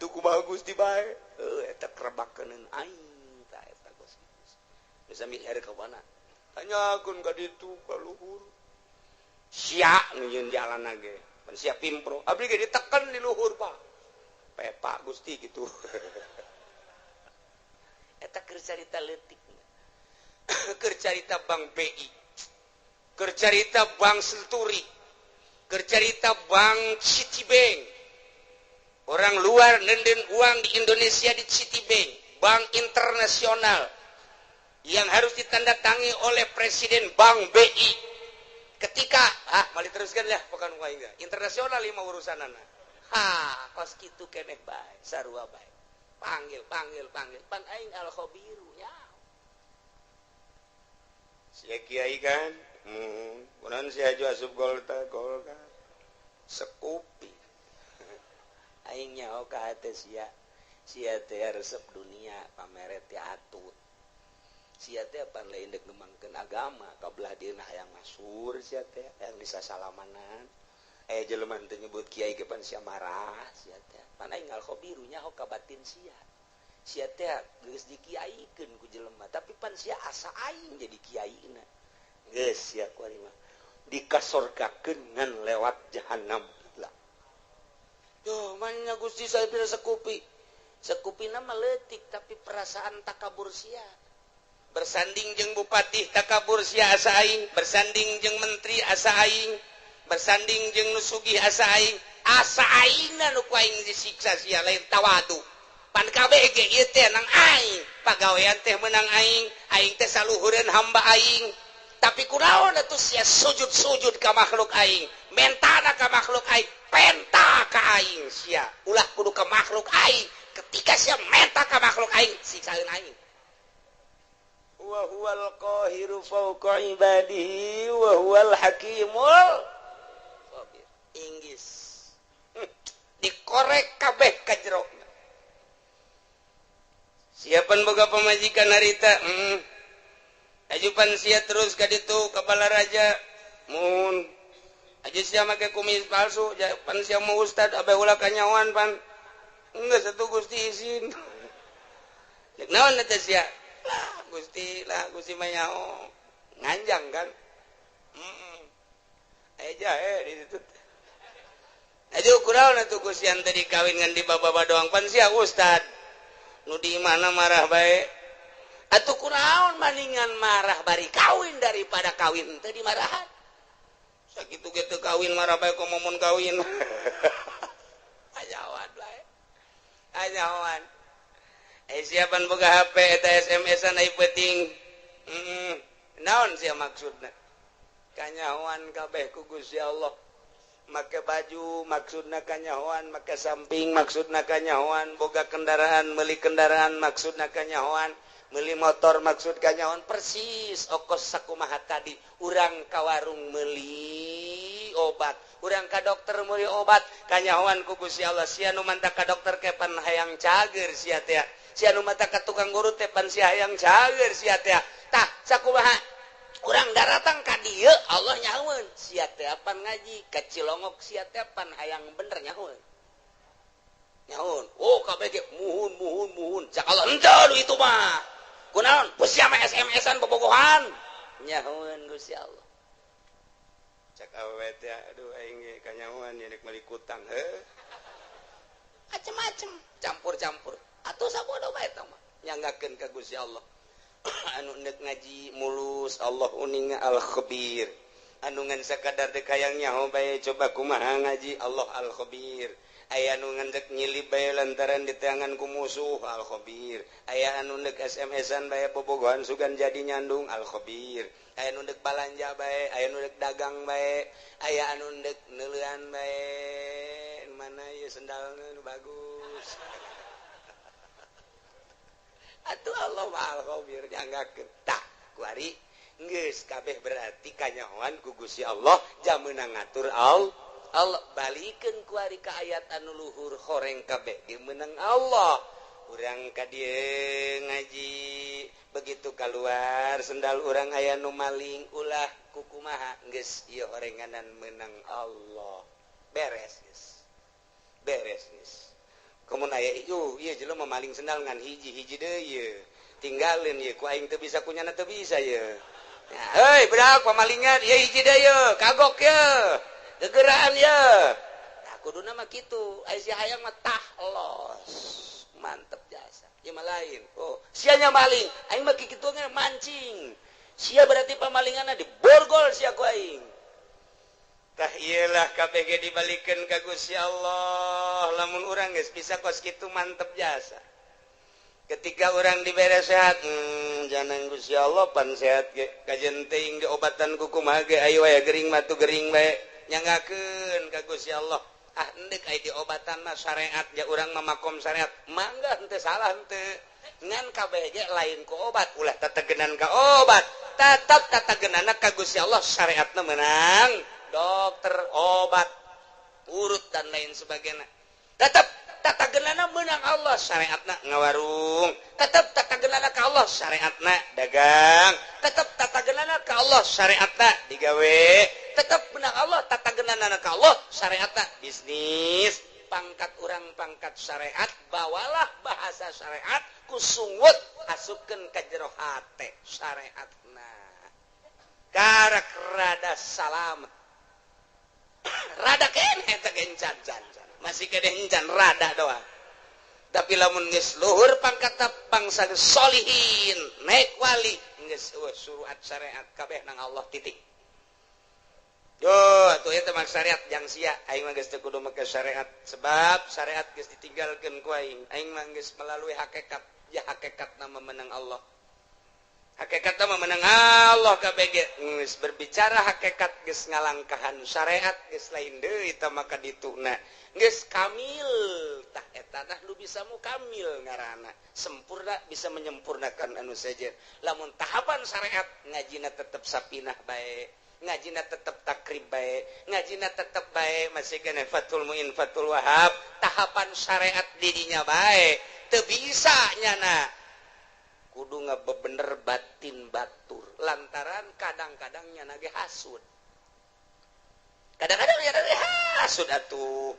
Tuh kumaha Gusti bae. Heuh, eta kerebakeun aing tah eta Gusti. Bisa miliar ka mana? Tanyakeun ka ditu ka luhur. Sia nu nyieun jalan ge. Pan sia pimpro. Abdi ge diteken di luhur, Pak. Pepa Gusti gitu. Eta keur carita leutik. Keur carita Bank BI. Keur carita Bank Century. Keur carita Bank Citibank. Orang luar nenden uang di Indonesia di Citibank, bank internasional yang harus ditandatangi oleh Presiden Bank BI. Ketika ah mali teruskan ya, bukan enggak internasional lima urusan anak. Ha, kos kitu keneh bae, sarua bae. Panggil, panggil, panggil. Pan aing al khabiru nya. Sia kiai kan? Kunaon sia aju asup Golkar, Golkar. Sekupi. Aing nyaho ka hate sia. Sia teh resep dunia, pamere teh atut. Sia teh pan lain dek ngembangkeun agama, kabelah dieuna hayang masyhur sia teh, hayang disasalamanan. Eh, jelema teh nyebut kiai ge pan sia marah sia teh. Pan aing al khabiru nyaho ka batin sia. Sia teh geus dikiaikeun ku jelema, tapi pan sia asa aing jadi kiaina. Geus sia kuari mah dikasorgakeun ngan lewat jahanam lah. Yo, mana Gusti, saya tidak sekupi. Sekupi nama leutik, tapi perasaan takabur sia. Bersanding jeung bupati takabur sia asa aing, bersanding jeung menteri asa aing, bersanding jeung nu sugih asa aing, asa aingna nu ku aing disiksa sia lain tawadu. Pan kabeh ge ieu teh nang aing, pagawean teh menang aing, aing teh saluhureun hamba aing. Tapi kunaon atuh sia sujud-sujud ka makhluk aing, mentana ka makhluk aing, penta ka aing sia. Ulah kudu ka makhluk aing. Ketika sia menta ka makhluk aing, siksaeun aing. Wa huwal qahiru fawqa ibadihi wa huwal hakimul khabir. Inggris. Dikorek kabeh ka jero. Siapan boga pamajikan harita? Ajupan sia terus ka ditu ka Balaraja. Mun aja sia make kumis palsu, pan sia mau ustad abe ulah kanyawan pan. Enggak satu Gusti izin. Dek naon eta sia? Lah Gusti, lah Gusti mah nyaho. Nganjang kan? Heeh. Aya jahe di situ. Aju kunaon atuh Gusti yang tadi kawin ngan di baba doang, pan sia ustad. Nu di mana marah bae. Atuh kunaon, maningan marah bari kawin daripada kawin teu dimarahan. Sakitu ge teu kawin marah bae, komo mun kawin. Ajawan bae. Ajawan. Eh, siapan boga HP eta SMS-an ai penting. Naon sia maksudna? Kanyahoan kabeh ku Gusti Allah. Make baju maksudna kanyahoan, make samping maksudna kanyahoan, boga kendaraan, meuli kendaraan maksudna kanyahoan, meuli motor maksud kanyahoan, persis okos sakumaha tadi. Urang ka warung meuli obat, urang ka dokter meuli obat, kanyahoan ku Gusti Allah. Sia nu mantak ka dokter kepan hayang cager sia teh, sia nu mantak ka tukang urut teh pan sia hayang cager sia teh. Tah sakumaha urang daratang ka dieu Allah nyahoeun sia teh apan ngaji ka Cilongok, sia teh pan hayang bener nyahoeun. Nyahoeun oh kabeh ge muhun muhun muhun cak Allah henteu itu mah kunaon sia mah SMS-an bobogohan nyahoeun Gusti Allah. Cak awewe teh aduh aing ge kanyahoan nya rek meuli kutang heuh macem-macem campur-campur atuh sabodo bae eta mah nyanggakeun ka Gusti Allah. Anu nek ngaji mulus Allah uninga al-khabir, anu ngan sakadar dek hayang nyaho bae coba kumaha ngaji Allah al-khabir, aya anu ngan dek nyilip bae lantaran diteangan ku musuh al-khabir, aya anu nek SMS-an bae bobogohan sugan jadi nyandung al-khabir, aya anu dek balanja bae, aya anu dek dagang bae, aya anu dek neuleuan bae mana ieu sendalna nu bagus. Atuh Allah mah al-khabir nyanggakeun. Tah kuari geus kabeh berarti kanyahoan ku Gusti Allah jam meunang ngatur Allah. Allah balikeun kuari ka ayat anu luhur horeng kabeh ge meunang Allah. Urang ka dieu ngaji begitu keluar sendal urang aya nu maling ulah kukumaha geus ieu horenganan meunang Allah. Beres geus. Beres geus. Komun aya ieu ieu jelema maling sendal ngan hiji-hiji deui ieu. Tinggalin ieu ku aing teu bisa kunyana teu bisa ieu. Hei budak pamalingan ieu hiji deui ieu kagok ieu. Gegeraan ieu. Tah kuduna mah kitu, aya si hayang mah tah los. Mantep jasa. Ieu mah lain. Oh, sia nya maling, aing mah kitu ge mancing. Sia berarti pamalinganna diborgol sia ku aing. Tah iyalah KBG dibalikeun ka Gusti Allah. Lamun urang geus bisa kos kitu mantep jasa. Ketika urang dibere sehat, jangan Gusti Allah pan sehat ge kajen teuing diobatan ku kumaha ge ayo aya gering mah tu gering bae nyanggakeun ka Gusti Allah. Ah endek aya diobatan mah syariat ja urang mah makom syariat. Mangga henteu salah henteu. Ngan kabeh ge lain ku obat, ulah tetegenan ka obat. Tetep tetegenanna ka Gusti Allah syariatna meunang. Dokter, obat, urut dan lain sebagainya. Tetap tata genana menang Allah syariatna ngawarung. Tetap tata genana ka Allah syariatna dagang. Tetap tata genana ka Allah syariatna digawe. Tetap menang Allah tata genana ka Allah syariatna bisnis. Pangkat urang pangkat syariat, bawalah bahasa syariat ku sungut asupkeun ka jero hate syariatna. Karak rada salamet. Rada keneh teh encan can masih keneh encan rada doang. Tapi lamun geus luhur pangkat bangsa solihin naik wali geus suruhat syariat kabeh nang Allah titik. Yo atuh eta mah syariat jang sia aing mah geus teu kudu make syariat sebab syariat geus ditinggalkeun ku aing. Aing mah geus melalui hakikat ya hakikatna memenang Allah. Hakikatna memenang Allah kabeh ge geus berbicara hakikat geus ngalangkahan syariat geus lain deui tah maka dituna geus kamil tah eta tah nu bisa mukamil ngaranna sempurna bisa menyempurnakan anu sejen. Lamun tahapan syariat ngajina tetep sapinah bae, ngajina tetep takrib bae, ngajina tetep bae masih keneh Fathul Muin Fathul Wahab tahapan syariat didinya bae teu bisa nyana kudu ngabebener batin batur lantaran kadang-kadang nyana ge hasud. Kadang-kadang nyana ge hasud atuh.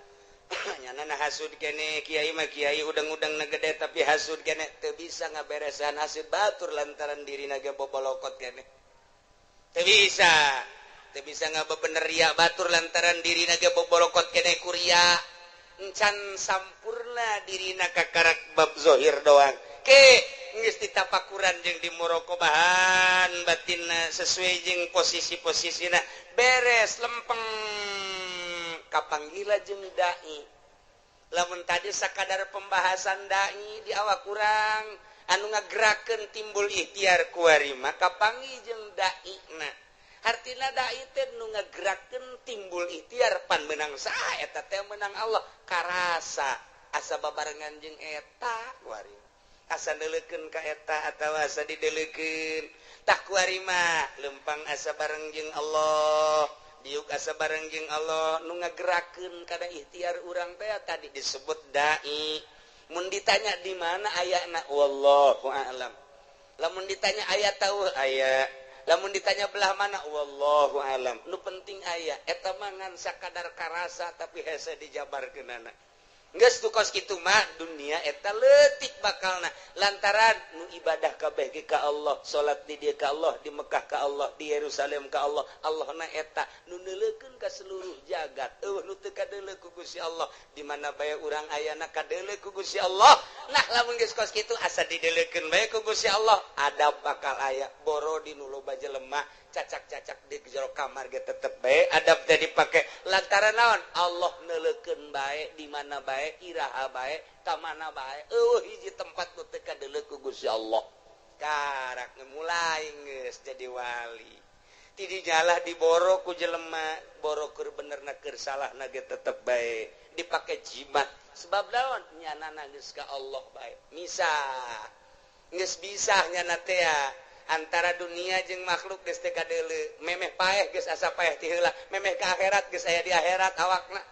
Nyana na hasud kene kiai mah kiai udang-udang na gede tapi hasud kene teu bisa ngaberesan hasud batur lantaran dirina ge bobolokot kene. Teu bisa ngabebener ria batur lantaran dirina ge bobolokot kene ku ria. Encan sampurna dirina kakarak bab zohir doang. Ke geus ditapakuran jeung dimuraqabahan batinna sesuai jeung posisi-posisina beres lempeng kapanggila jeung dai. Lamun tadi sakadar pembahasan dai di awak kurang Anu ngagerakeun timbul ikhtiar kuari mah kapanggih jeung daina. Hartina dai teh nu ngagerakeun timbul ikhtiar pan meunang saha eta teh meunang Allah. Karasa asa babarengan jeung eta kuari. Asa neuleukeun ka eta atawa asa dideulekeun. Tah kuari mah lempang asa bareng jeung Allah. Diuk asa bareng jeung Allah nu ngagerakeun kana ikhtiar urang teh tadi disebut dai. Mun ditanya di mana ayana wallahu a'lam. Lamun ditanya aya tahu aya. Lamun ditanya belah mana wallahu a'lam. Nu penting aya eta mah ngan sakadar karasa tapi hese dijabarkeunana. Geus tu kos kitu mah dunia eta leutik bakalna lantaran nu ibadah kabeh ge ka Allah, salat di dieu ka Allah, di Mekah ka Allah, di Yerusalem ka Allah. Allahna eta nu neuleukeun ka seluruh jagat. Eueuh nu teu kadeuleu ku Gusti Allah, di mana bae urang ayana kadeuleu ku Gusti Allah. Nah lamun geus kos kitu asa dideuleukeun bae ku Gusti Allah, adab bakal aya. Boro di nu loba jelema cacak-cacak di jero kamar ge tetep bae adab teh dipake lantaran naon Allah neuleukeun bae di mana bae iraha bae ka mana bae eueuh hiji tempat nu teu kadeuleu ku Gusti Allah. Karak mulai geus jadi wali ti dijalah diboro ku jelema boro keur benerna keur salahna ge tetep bae dipake jimat sebab naon nyanana geus ka Allah bae misah geus bisa nyana teh antara dunia jeung makhluk geus teu kadeuleu memeh paeh geus asa paeh ti heula memeh ka akhirat geus aya di akhirat awakna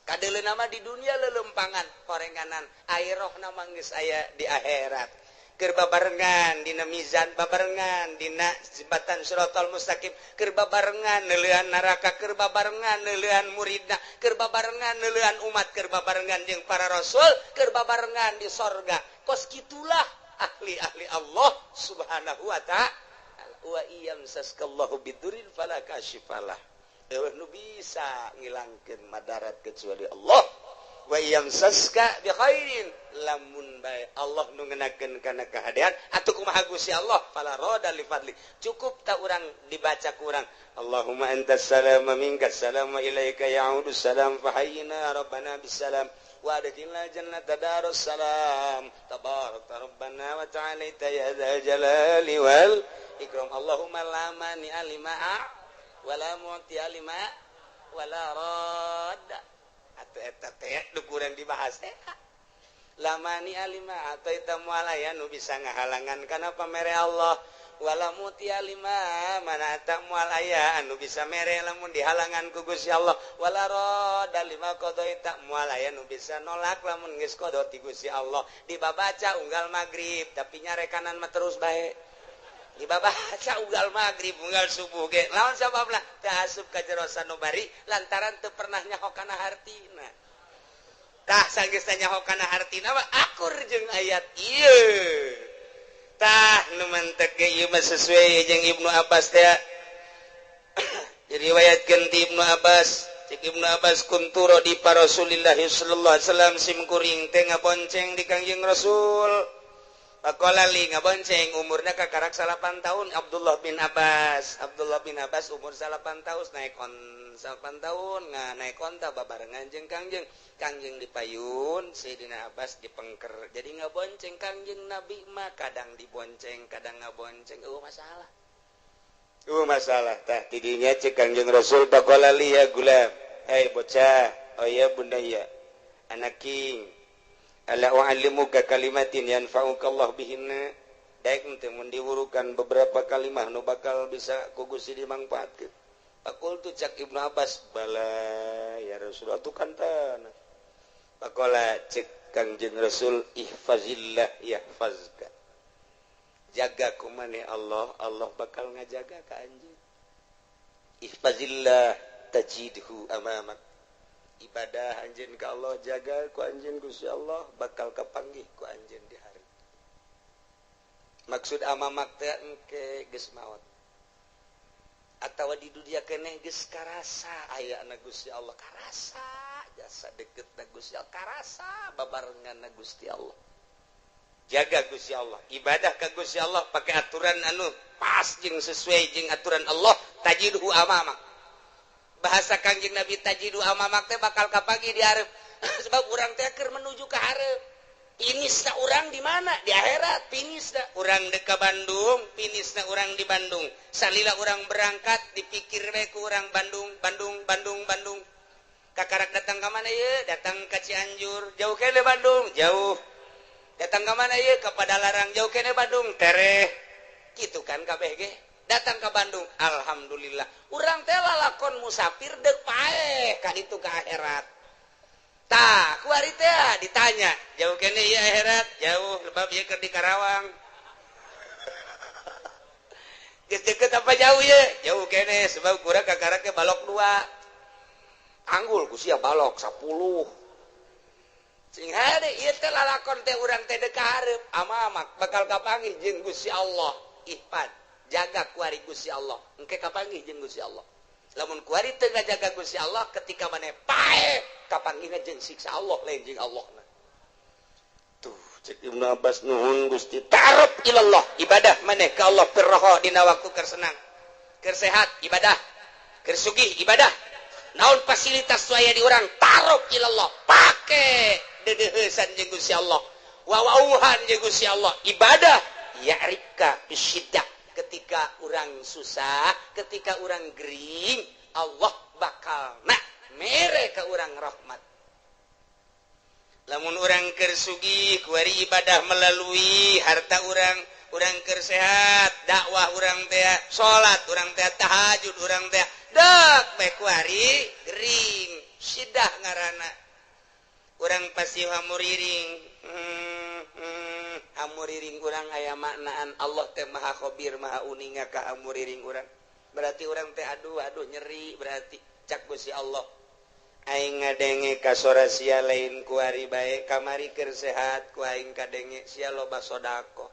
kadeuleu nama di dunia lelempangan horenganan akhirahna mah geus aya di akhirat keur babarengan dina mizan babarengan dina jembatan siratal mustaqim keur babarengan neuleuan neraka keur babarengan neuleuan muridna keur babarengan neuleuan umat keur babarengan jeung para rasul keur babarengan di sorga. Kos kitulah ahli-ahli Allah subhanahu wa ta'ala. Wa iyamsaskallahu bidurin fala kashifalah. Eueuh nu bisa ngilangkeun madarat kecuali Allah. Wa iyamsaska bi khairin lamun bae Allah nu ngenakeun kana kahadean atuh kumaha Gusti Allah fala rada li fadli. Cukup tak urang dibaca ku urang Allahumma antas salam wa minkas salam wa ilaika ya'udus salam fahayyina rabbana bisalam wa adkhilna jannata darus salam tabarakta rabbana wa ta'alaita ya dzal jalali wal ikram. Allahumma la mani'a lima wa la mu'tiya lima wa la radda. Atuh eta teh nu kurang dibahas teh la mani'a lima ataita moal aya nu bisa ngahalangan kana pamere Allah wala mutia lima mana tak moal aya anu bisa mere lamun dihalangan ku Gusti Allah wala rada lima qadaita moal aya nu bisa nolak lamun geus qada ti Gusti Allah. Dibabaca unggal magrib tapi nyarekanan mah terus bae dibabaca unggal magrib unggal subuh ge lawan sababna teu asup ka jero sanubari lantaran teu pernah nyaho kana hartina. Tah sanggeus nyaho kana hartina mah akur jeung ayat ieu. Tah nu mantek ge ieu mah sesuai jeung Ibnu Abbas teh. Diriwayatkeun ti Ibnu Abbas, cek Ibnu Abbas kuntu di Rasulillah sallallahu alaihi wasallam sim kuring teh ngabonceng di Kangjeng Rasul. Pakola li ngabonceng umurna kakarak 8 tahun Abdullah bin Abbas. Abdullah bin Abbas umur 8 tahun naik on 8 tahun naik onta babarengan jeung Kangjeng. Kangjeng dipayun, Sayyidina Abbas dipengker. Jadi ngabonceng Kangjeng Nabi mah kadang dibonceng, kadang ngabonceng. Eueuh masalah. Eueuh masalah tah tidinya cek Kangjeng Rasul pakola li ya gulam. Hei bocah, oh ya bunda ya. Anak king. Ala u'allimuka kalimatin yanfa'uka Allah bihinna. Daek teh mun diwurukan beberapa kalimah nu bakal bisa ku Gusti dimangfaatkeun. Faqultu cak Ibnu Abbas bala ya Rasulullah tu kantan. Faqala cek Kangjeng Rasul ihfazillah yahfazka. Jaga kumane Allah, Allah bakal ngajaga ka anjeun. Ihfazillah tajidhu amamak. Ibadah anjeun ka Allah jaga ku anjeun Gusti Allah bakal kapanggih ku anjeun di hari. Maksud amamak teh engke geus maot. Atawa di dunia keneh geus karasa ayana Gusti Allah karasa jasa deket na Gusti Allah karasa babarengan na Gusti Allah. Jaga Gusti Allah, ibadah ka Gusti Allah pakai aturan anu pas jeung sesuai jeung aturan Allah tajidhu amamak. Bahasa Kangjeng Nabi tajidu amamak teh bakal kapanggih di hareup. Sebab urang teh keur menuju ka hareup. Finisna urang di mana? Di akhirat finisna. Urang dek ka Bandung, finisna urang di Bandung. Salila urang berangkat dipikir we ku urang Bandung, Bandung, Bandung, Bandung. Kakarak datang ke mana ye? Datang ke Cianjur, jauh kene Bandung, jauh. Datang ke mana ye? Ke Padalarang, jauh kene Bandung, tereh. Gitu kan kabeh ge. Datang ke Bandung, alhamdulillah. Urang teh lalakon musafir dek paeh ka ditu ka akhirat. Tah, kuari teh ditanya, jauh kene ieu akhirat, jauh lebab ieu keur di Karawang. Geus deket apa jauh ye? Jauh kene sebab kurang kakara ke balok dua. Anggul ku sia balok 10. Sing hade ieu teh lalakon teh urang teh dek hareup amamak bakal kapanggih jeung Gusti Allah. Ihpan, jaga kuari Gusti Allah. Engke kapanggih jeung Gusti Allah. Lamun kuari teu ngajaga Gusti Allah ketika maneh paeh kapanggihna jeung siksa Allah lain jeung Allahna. Tuh cek Ibnu Abbas nuhun Gusti ta'aruf ilallah ibadah maneh ka Allah firroho dina waktu keur senang, keur sehat ibadah, keur sugih ibadah. Naon fasilitas aya di urang ta'aruf ilallah pake deudeuheusan jeung Gusti Allah, wawauhan jeung Gusti Allah ibadah ya'rifka bisyiddah. Ketika urang susah, ketika urang gering, Allah bakal nak mere ke urang rahmat. Lamun urang keur sugih kuari ibadah melalui harta urang, urang keur sehat, dakwah urang teh, salat urang teh, tahajud urang teh, dek bae kuari gering, sidah ngaranna. Urang pasti hamuriring. Hamuriring urang aya maknaan Allah teh maha khabir maha uninga ka hamuriring urang. Berarti urang teh aduh aduh nyeri berarti cak Gusti Allah. Aing ngadenge ka sora sia lain kuari bae kamari keur sehat ku aing kadenge sia loba sedekah.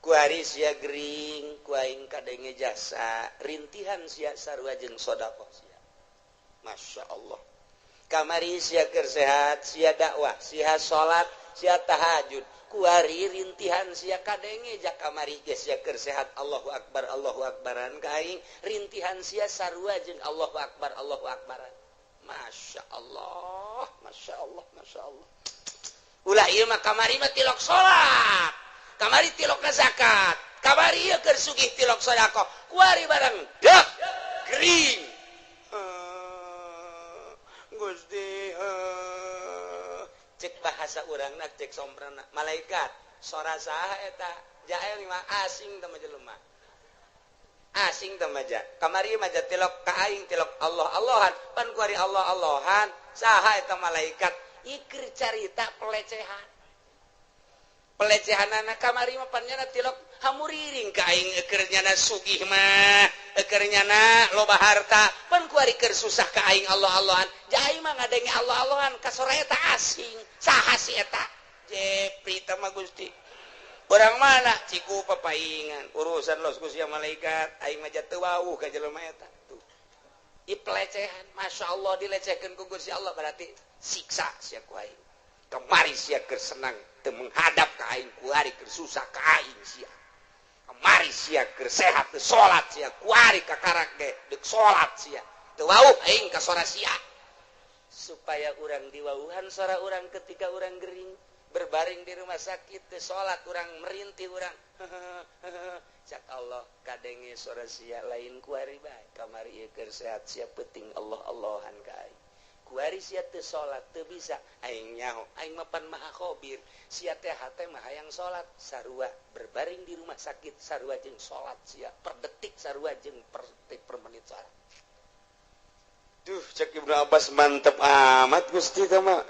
Kuari sia gering ku aing kadenge jasa rintihan sia sarua jeung sedekah sia. Masya Allah. Kamari sia keur sehat sia dakwah sia salat sia tahajud kuari rintihan sia kadenge jak kamari ge sia keur sehat Allahu akbar Allahu akbaran ka aing rintihan sia sarua jeung Allahu akbar Allahu akbaran. Masya Allah, Masya Allah, Masya Allah. Ulah ieu mah kamari mah tilok salat, kamari tilok zakat, kamari ieu keur sugih tilok sedekah, kuari barang dek gering. Gusti cek bahasa urangna cek somprana malaikat sora saha eta jael mah asing teh mah jelema. Asing teh mah kamari mah tilok ka aing tilok Allah Allahan pan kuari Allah Allahan saha eta malaikat ikir carita pelecehan. Pelecehanana kamari mah pan nyana tilok hamuriring ka aing eukeur nyana sugih mah eukeur nyana loba harta pan kuari keur susah ka aing Allah Allahan ja aing mah ngadenge Allah Allahan ka sora eta asing saha si eta Jepri teh mah Gusti. Orang mana ciku papaingan urusan los ku sia malaikat aing mah teu wawuh ka jelema eta tuh. Ieu pelecehan Masya Allah dilecehkeun ku Gusti Allah berarti siksa sia ku aing. Kamari sia keur senang teu menghadap ka aing kuari keur susah ka aing sia. Kamari sia keur sehat teu salat sia kuari kakarak ge deuk salat sia. Teu wawuh aing ka sora sia. Supaya urang diwawuhan sora urang ketika urang gering berbaring di rumah sakit teu salat urang merintih urang cak Allah kadenge sora sia lain kuari bae kamari ieu keur sehat sia peuting Allah Allahan ka aing kuari sia teu salat teu bisa aing nyaho aing mah pan maha khabir sia teh hate mah hayang salat sarua berbaring di rumah sakit sarua jeung salat sia per detik sarua jeung per detik per menit salat. Duh cek Ibnu Abbas mantep amat Gusti teh mah.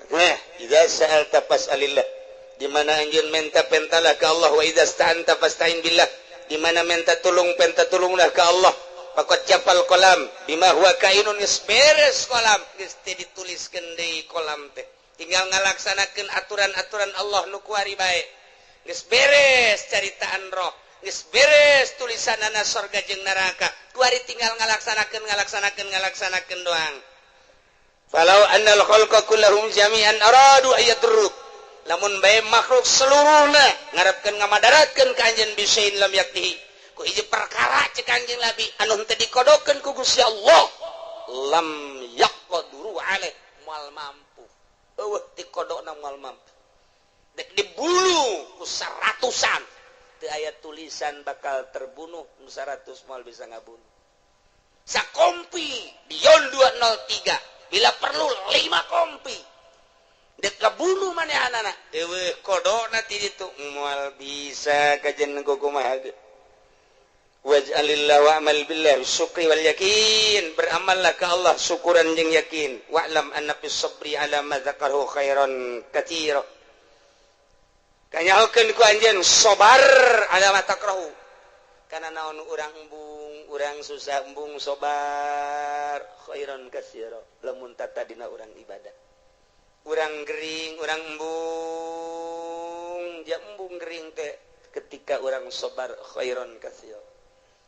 Idza sa'alta fas'alillah. Di mana anjeun minta pentalah ka Allah wa idza sta'anta fasta'in billah. Di mana minta tulung penta tulunglah ka Allah. Faqad jafal qalam bima huwa kainun geus beres kolam geus teu dituliskeun deui kolam teh. Tinggal ngalaksanakeun aturan-aturan Allah nu kuari bae. Geus beres caritaan roh, geus beres tulisanana sorga jeung neraka. Kuari tinggal ngalaksanakeun ngalaksanakeun ngalaksanakeun doang. Falau annal khalqa kullahum jami'an aradu ayadruk. Lamun bae makhluk seluruhna ngarepkeun ngamadaratkeun ka anjeun bisain lam yaktihi. Ku hiji perkara cek anjeun Nabi anu henteu dikodokeun ku Gusti Allah lam yaqduru alaih moal mampu. Eueuh dikodokna moal mampu. Dek dibunuh ku seratusan teu aya tulisan bakal terbunuh, nu 100 moal bisa ngabunuh. Sakompi Dion 203, bila perlu 5 kompi dek kabunuh manehanana, eueuh kodona ti ditu moal bisa kajen kumaha ge. Waj'alillah wa'mal billah syukri wal yakin, beramallah ka Allah syukuran jeung yakin. Wa'lam anna fis sabri ala ma dzakarahu khairan katsira. Kanyahokeun ku anjeun sabar ala ma takrahu, kana naon urang embung, urang susah embung sabar khairan katsira. Lamun tatadina urang ibadah, urang gering, urang embung, ja embung gering teh ketika urang sabar khairan katsira,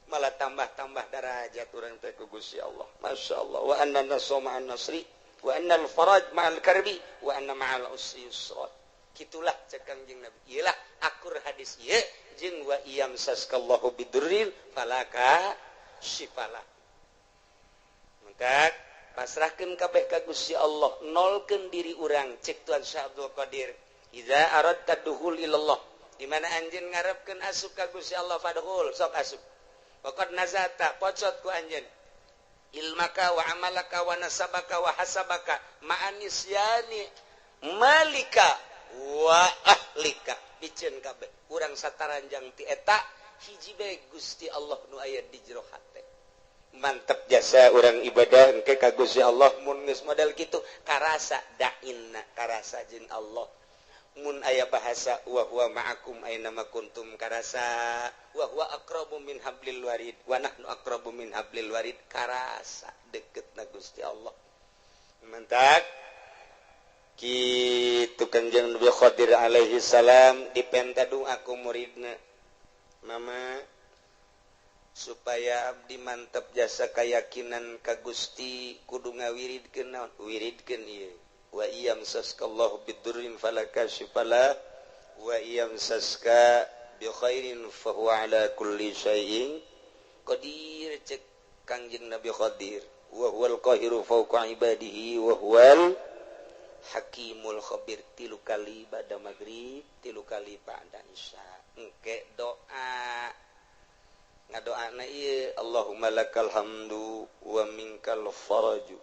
malah tambah-tambah darajat urang teh ku Gusti Allah. Masya Allah. Wa anna nasra ma'an nasri wa anna al-faraj ma'al karbi wa anna ma'al usri yusra. Kitulah cek Kangjeng Nabi. Iyalah akur hadis ieu jeung wa iyam saskallahu bidurrin falaka syifala. Maka pasrahkeun kabeh ka Gusti Allah, nolkeun diri urang cek Tuan Syekh Abdul Qadir. Idza aradta dukhul ilallah, di mana anjeun ngarepkeun asup ka Gusti Allah fadkhul, sok asup. Waqad nazata, pocot ku anjeun ilmaka wa amalaka wa nasabaka wa hasabaka ma'anisyani malika wa ahlika, piceun kabeh urang sataranjang ti eta hiji bae Gusti Allah nu aya di jero hate. Mantep jasa urang ibadah engke ka Gusti Allah mun geus model kitu karasa dainna, karasa jeung Allah. Mun aya bahasa wa huwa ma'akum aina ma kuntum karasa, wa huwa aqrabu min hablil warid wa nahnu aqrabu min hablil warid, karasa deketna Gusti Allah. Mantak kitu Kanjeng Nabi Khadir alaihi salam dipenta doa ku muridna, mama supaya abdi mantep jasa keyakinan ka Gusti kudu ngawiridkeun naon, wiridkeun ieu wa iyam saskallahu bidurrin falakashifala wa iyam saska bi khairin fa huwa ala kulli syai'in qadir. Cek Kangjeng Nabi Khadir wa huwal qahiru fawqa ibadihi wa huwal hakimul khabir. 3 kali ba'da maghrib, 3 kali ba'da isya. Engke doa ngadoana ieu Allahumma lakal hamdu wa minkal faraju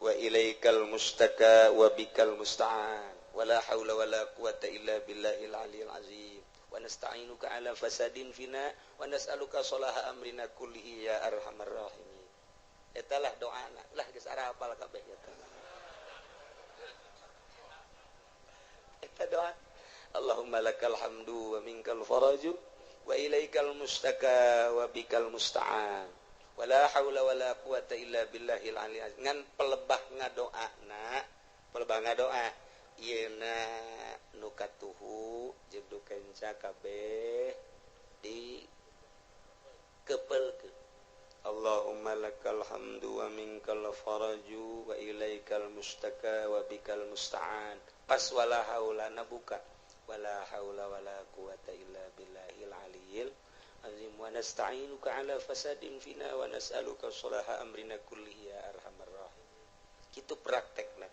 wa ilaikal mustaka wa bikal musta'an wa la haula wa la quwata illa billahil aliyil azim wa nasta'inuka ala fasadin fina wa nas'aluka salaha amrina kullihi ya arhamar rahimin. Eta lah doana lah geus arapal kabeh eta. Eta doa Allahumma lakal hamdu wa minkal faraju wa ilaikal mustaka wa bikal musta'an wala haula wala quwata illa billahil aliyil azim. Ngan pelebah ngadoana, pelebah ngadoa ieuna nu katuhu jeung nu kenca kabeh di kepelkeun. Allahumma lakal hamdu wa minkal faraju wa ilaikal mustaka wa bikal musta'an. Pas wala haula na buka wala haula wala quwata illa billahil aliyil azim wa nasta'inuka ala fasadin fina wa nas'aluka salaha amrina kullihi ya arhamar rahimin. Kitu praktekna.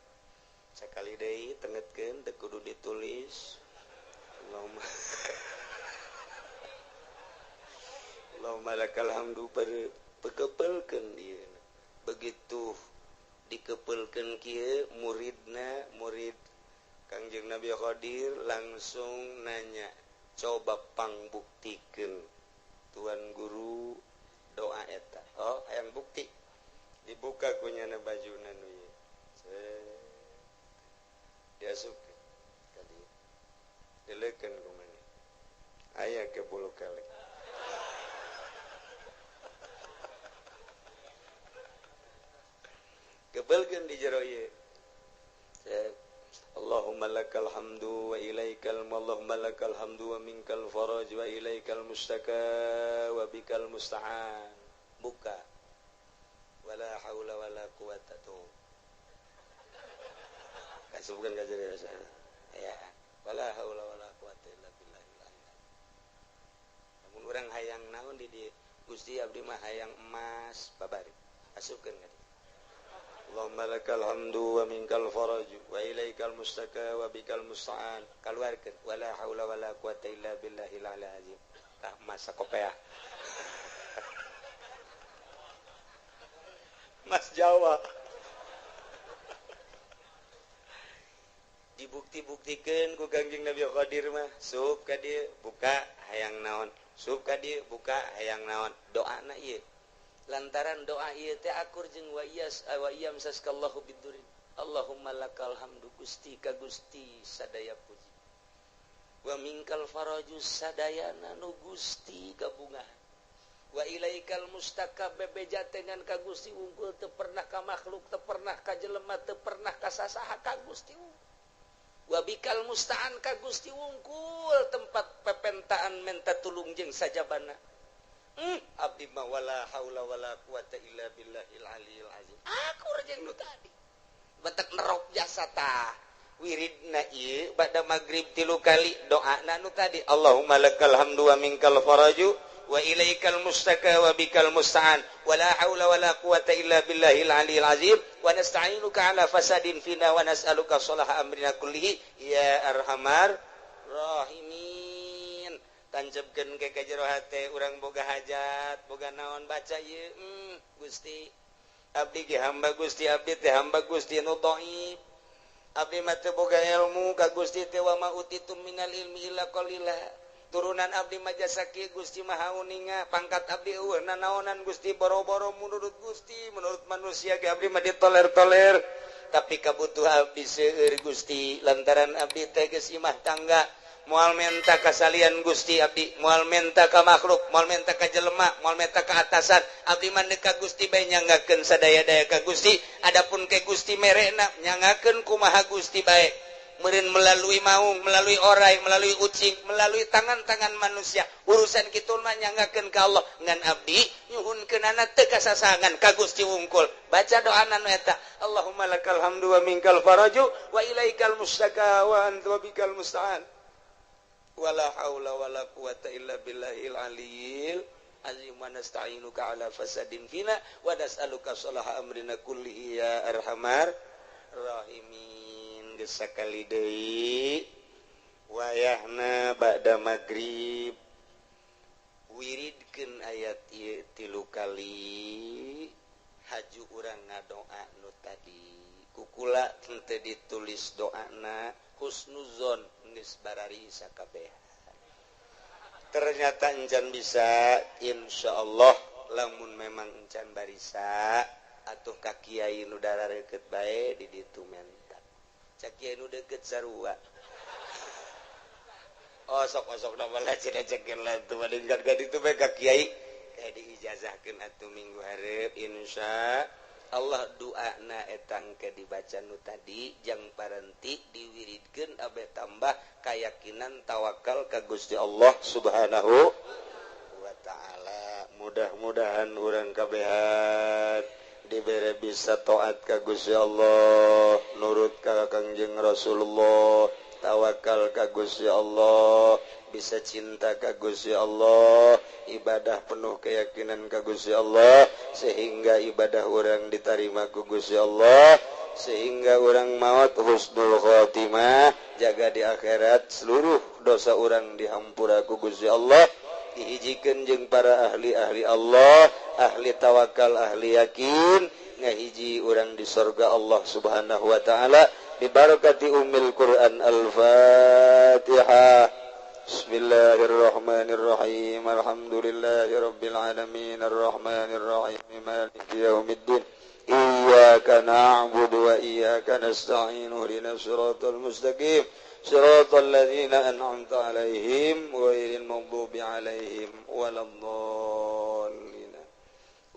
Sakali deui tengetkeun teu kudu ditulis. Allahumma Allahumma lakal hamdu pekepelkeun ieu. Begitu dikepelkeun kieu muridna, murid Kangjeng Nabi Khadir langsung nanya, coba pangbuktikeun Tuan Guru doa eta. Oh, hayang bukti. Dibuka kunyana bajuna nu ieu. Diasupkeun ka dieu. Dileukeun ku maneh. Aya ke bulu kelek. Kebelkeun di jero ieu. Allahumma lakal hamdu wa ilaikal Allahumma lakal hamdu wa minkal faraj wa ilaikal mustaka wa bikal musta'an. Buka. Wala haula wala quwata tuh. Kasubkeun ka jero ya. Wala haula wala quwata illa billah. Lamun urang hayang naon di dieu Gusti abdi mah hayang emas babari. Asupkeun ka dieu. Allahumma lakal hamdu wa minkal faraju wa ilaikal mustaka wa bikal musta'an. Kaluarkeun wala haula wala quwata illa billahil aliyil azim. Tah masa kopea. Mas Jawa. Dibukti-buktikeun ku Kangjeng Nabi Qadir mah, sup ka dieu buka hayang naon, sup ka dieu buka hayang naon. Doana ieu. Lantaran doa ieu teh akur jeung wa iyas wa iyam saskallahu bidurin. Allahumma lakal hamdu Gusti ka Gusti sadaya puji. Wa minkal faraju sadayana nu Gusti kabungahan. Wa ilaikal mustaka bebeja dengan ka Gusti unggul teu pernah ka makhluk, teu pernah ka jelema, teu pernah ka sasaha ka Gusti unggul. Wa bikal musta'an ka Gusti wungkul tempat pepentaan menta tulung jeung sajabana. Abdi mah wala haula wala quwata illa billahil aliyil azim. Akur jeung nu tadi. Batek nerok jasa tah. Wiridna ieu bada magrib 3 kali doana nu tadi. Allahumma lakal hamdu wa minkal faraju wa ilaikal mustaka wa bikal musta'an wala haula wala quwata illa billahil aliyil azim wa nasta'inuka ala fasadin fina wa nas'aluka sholaha amrina kullihi ya arhamar rahimin. Tancapkeun ke ka jero hate urang boga hajat boga naon baca ieu Gusti abdi ge hamba Gusti abdi teh hamba Gusti nu dhaif abdi mah teu boga ilmu ka Gusti teh wa ma utitum minal ilmi illa qalila. Turunan abdi mah jasa kieu Gusti Maha Uninga pangkat abdi eueuh nanaonan Gusti boro-boro menurut Gusti menurut manusia ge abdi mah ditoler-toler tapi kabutuh abdi seueur Gusti lantaran abdi teh geus imah tangga moal menta kasalian Gusti abdi moal menta ka makhluk moal menta ka jelema moal menta ka atasan abdi mah ka Gusti bae nyanggakeun sadaya-daya ka Gusti adapun ke Gusti merena nyanggakeun kumaha Gusti bae meureun melalui maung, melalui orai, melalui ucing, melalui tangan-tangan manusia. Urusan kitu mah nyanggakeun ka Allah ngan abdi nyuhunkeunana teu kasasangan ka Gusti wungkul. Baca doana nu eta, Allahumma lakal hamdu wa minkal faraju wa ilaikal mustaka wa anta bikal musta'an. Wala haula wala quwata illa billahil aliyil azim wa nasta'inuka ala fasadin fina wa nas'aluka sholaha amrina kullihi ya arhamar rahimin. Sakali deui wayahna ba'da magrib wiridkeun ayat ieu 3 kali haju urang ngadoa nu tadi kukula henteu ditulis doana husnuzon geus barari sakabehan. Ternyata encan bisa insyaallah lamun memang encan barisa atuh ka kiai nu darareukeut bae di ditu menta. Cak kiai nu deukeut sarua. Osok-osok na malah cenah cekeun lah tuh badingkan ka ditu bae ka kiai kayak diijazahkeun atuh minggu hareup insya Allah doana eta engke dibaca nu tadi jang parenti diwiridkeun abe tambah keyakinan tawakal ka Gusti Allah Subhanahu wa taala. Mudah-mudahan urang kabehan dibere bisa taat ka Gusti Allah, nurut ka Kangjeng Rasulullah, tawakal ka Gusti Allah, bisa cinta ka Gusti Allah, ibadah penuh keyakinan ka Gusti Allah, sehingga ibadah orang diterima ku Gusti Allah, sehingga orang maut husnul khotimah, jaga di akhirat seluruh dosa orang dihampura ku Gusti Allah, dihijikeun jeung para ahli-ahli Allah, ahli tawakal, ahli yakin, ngahiji orang di surga Allah Subhanahu wa taala. Bibarakati ummil Quran. Al-Fatihah. Bismillahirrahmanirrahim. Alhamdulillahirabbil alamin arrahmanirrahim maliki yaumiddin. Iyyaka na'budu wa iyyaka nasta'in ihdinas siratal mustaqim siratal ladzina an'amta 'alaihim ghairil maghdubi 'alaihim waladdallin.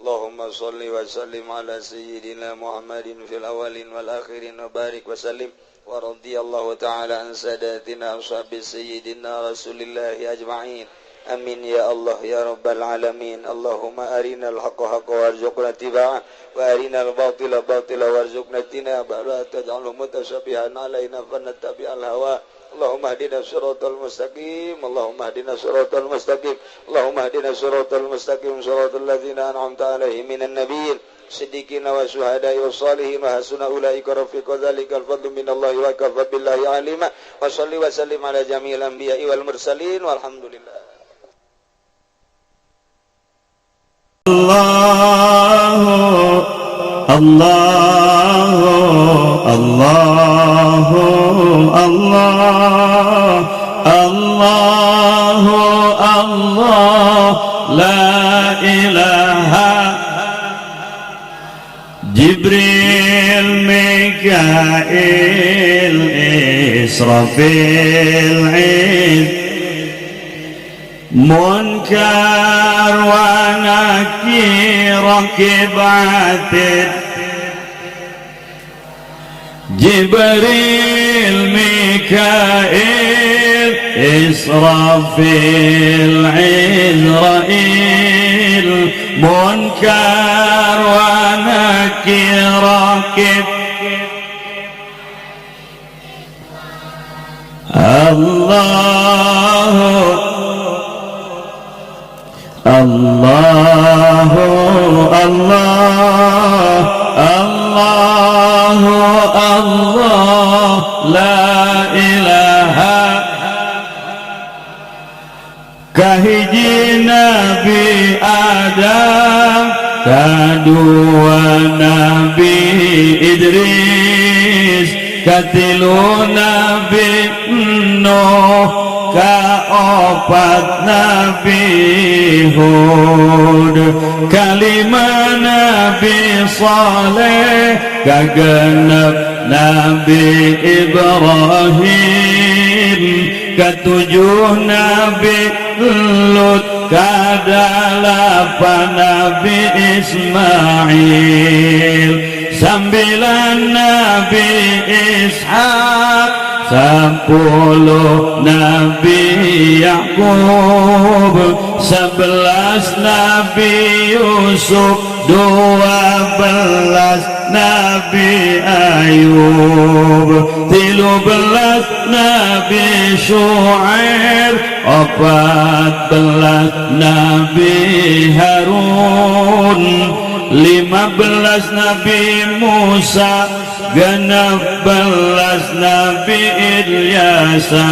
Allahumma shalli wa sallim ala sayyidina Muhammadin fil awwalin wal akhirin wa barik wa sallim wa radiyallahu ta'ala an sadatina ashabi sayyidina Rasulillahi ajma'in. Amin ya Allah ya rabbal alamin. Allahumma arinal haqqa haqqa warzuqna ittiba'ah wa arinal batila batila warzuqna ijtinabah la taj'alhu mutasyabihan alaina fanattabi'al hawa. Allahumma hdina siratal mustaqim. Allahumma hdina siratal mustaqim. Allahumma hdina siratal mustaqim siratal ladzina an'amta alaihim minan nabiyyin Siddiqina wa syuhada'i wa salihin wa hasuna ulaika rafiqa. Dzalikal fadlu minallahi wa kafa billahi alima. Wa shalli wa sallim ala jami'il anbiya'i wal mursalin walhamdulillah. Allahu Allahu Allahu Allah Allahu Allah la ilaha. Jibril, Mikail, Israfil, Iz, Munkar wa Nakir, Rakib, Atid. Jibril, Mikail, Israfil, Izrail, Munkar wa Nakir, Rakib. Allahu Allahu Allah Allahu Allah la ilaha. Kahiji Nabi Adam, kadua Nabi Idris, katilu Nabi Nuh, kaopat Nabi Hud, kalima Nabi Saleh, kagenep Nabi Ibrahim, ketujuh Nabi Lut, kadalapan Nabi Ismail, 9 Nabi Ishak, 10 Nabi Yakub, 11 Nabi Yusuf, 12 Nabi Ayub, 13 Nabi Shu'aib, 14 Nabi Harun, 15 Nabi Musa, 16 Nabi Ilyasa,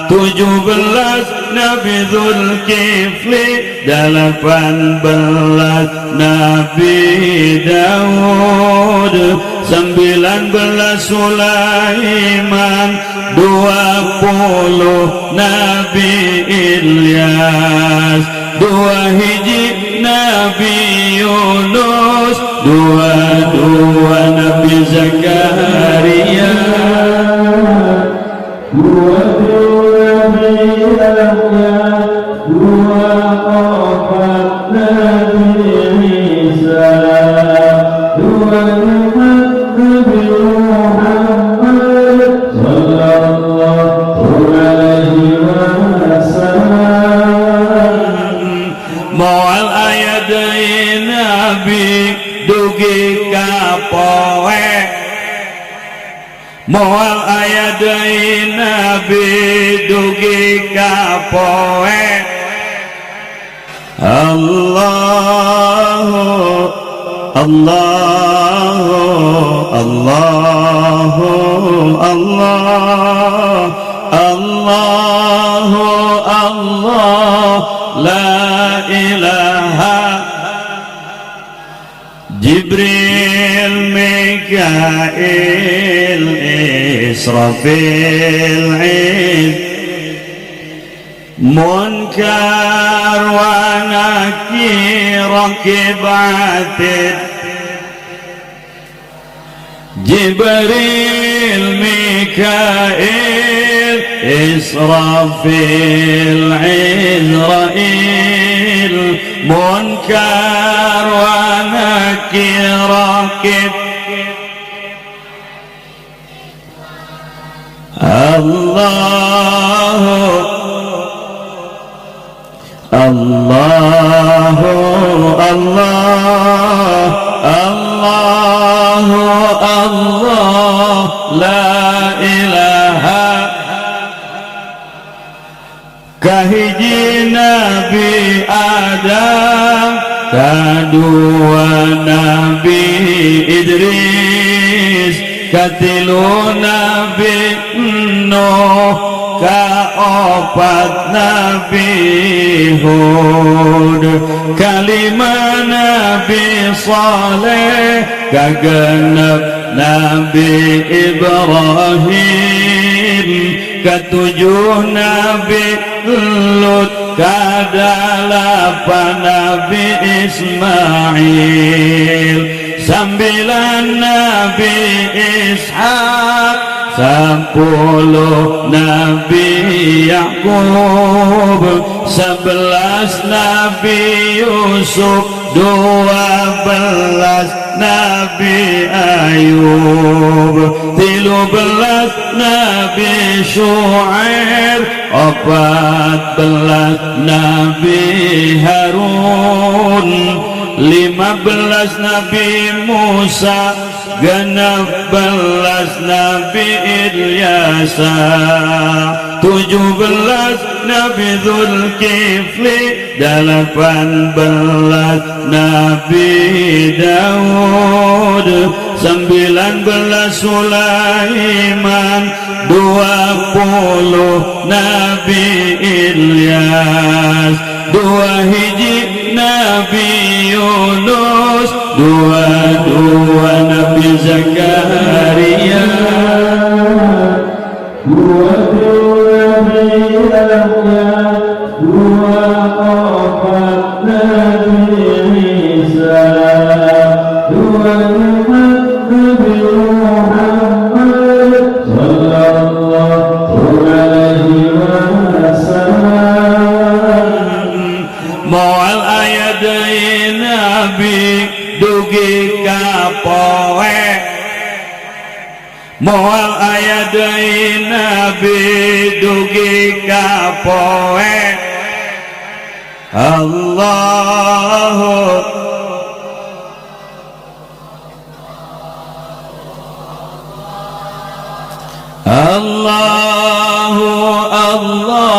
17 Nabi Zulkifli, 18 Nabi Daud, 19 Sulaiman, 20 Nabi Ilyas, 2 hiji Nabi Yunus, 22 Nabi Zakaria, 22 Nabi Yahya, 24 Nabi Isa, 25 Nabi Muhammad sallallahu alaihi wasallam. Moal aya deui nabi dugi ka poe, moal aya deui nabi dugi ka poe. Allahu Allahu Allahu Allah Allahu Allah la ilaha. Jibril, Mikail, Israfil, Iz, Munkar wa Nakir, Rakib, Atid. Jibril, Mikail, Israfil, Izrail, Munkar wa Nakir, Rakib. Allahu Allahu Allah Allahu Allah la ilaha. Kahiji Nabi Adam, Kadua Nabi Idris, katilu Nabi Nuh, kaopat Nabi Hud, kalima Nabi Saleh, kagenep Nabi Ibrahim, ketujuh Nabi Lut, kadalapan Nabi Ismail, sambilan Nabi Ishak, 10 Nabi Yakub, 11 Nabi Yusuf, 12 Nabi Ayub, 13 Nabi Shu'aib, 14 Nabi Harun, 15 Nabi Musa, 16 Nabi Ilyasa, 17 Nabi Zulkifli, 18 Nabi Daud, 19 Sulaiman, 20 Nabi Ilyas, 2 Nabi Yunus, 22 Nabi Zakaria, 23 Nabi Yahya, 24 Nabi Isa, 25 Nabi Muhammad sallallahu alaihi wasallam. Moal aya deui nabi dugi ka poe, moal aya deui nabi dugi ka poe. Allahu Allahu Allah.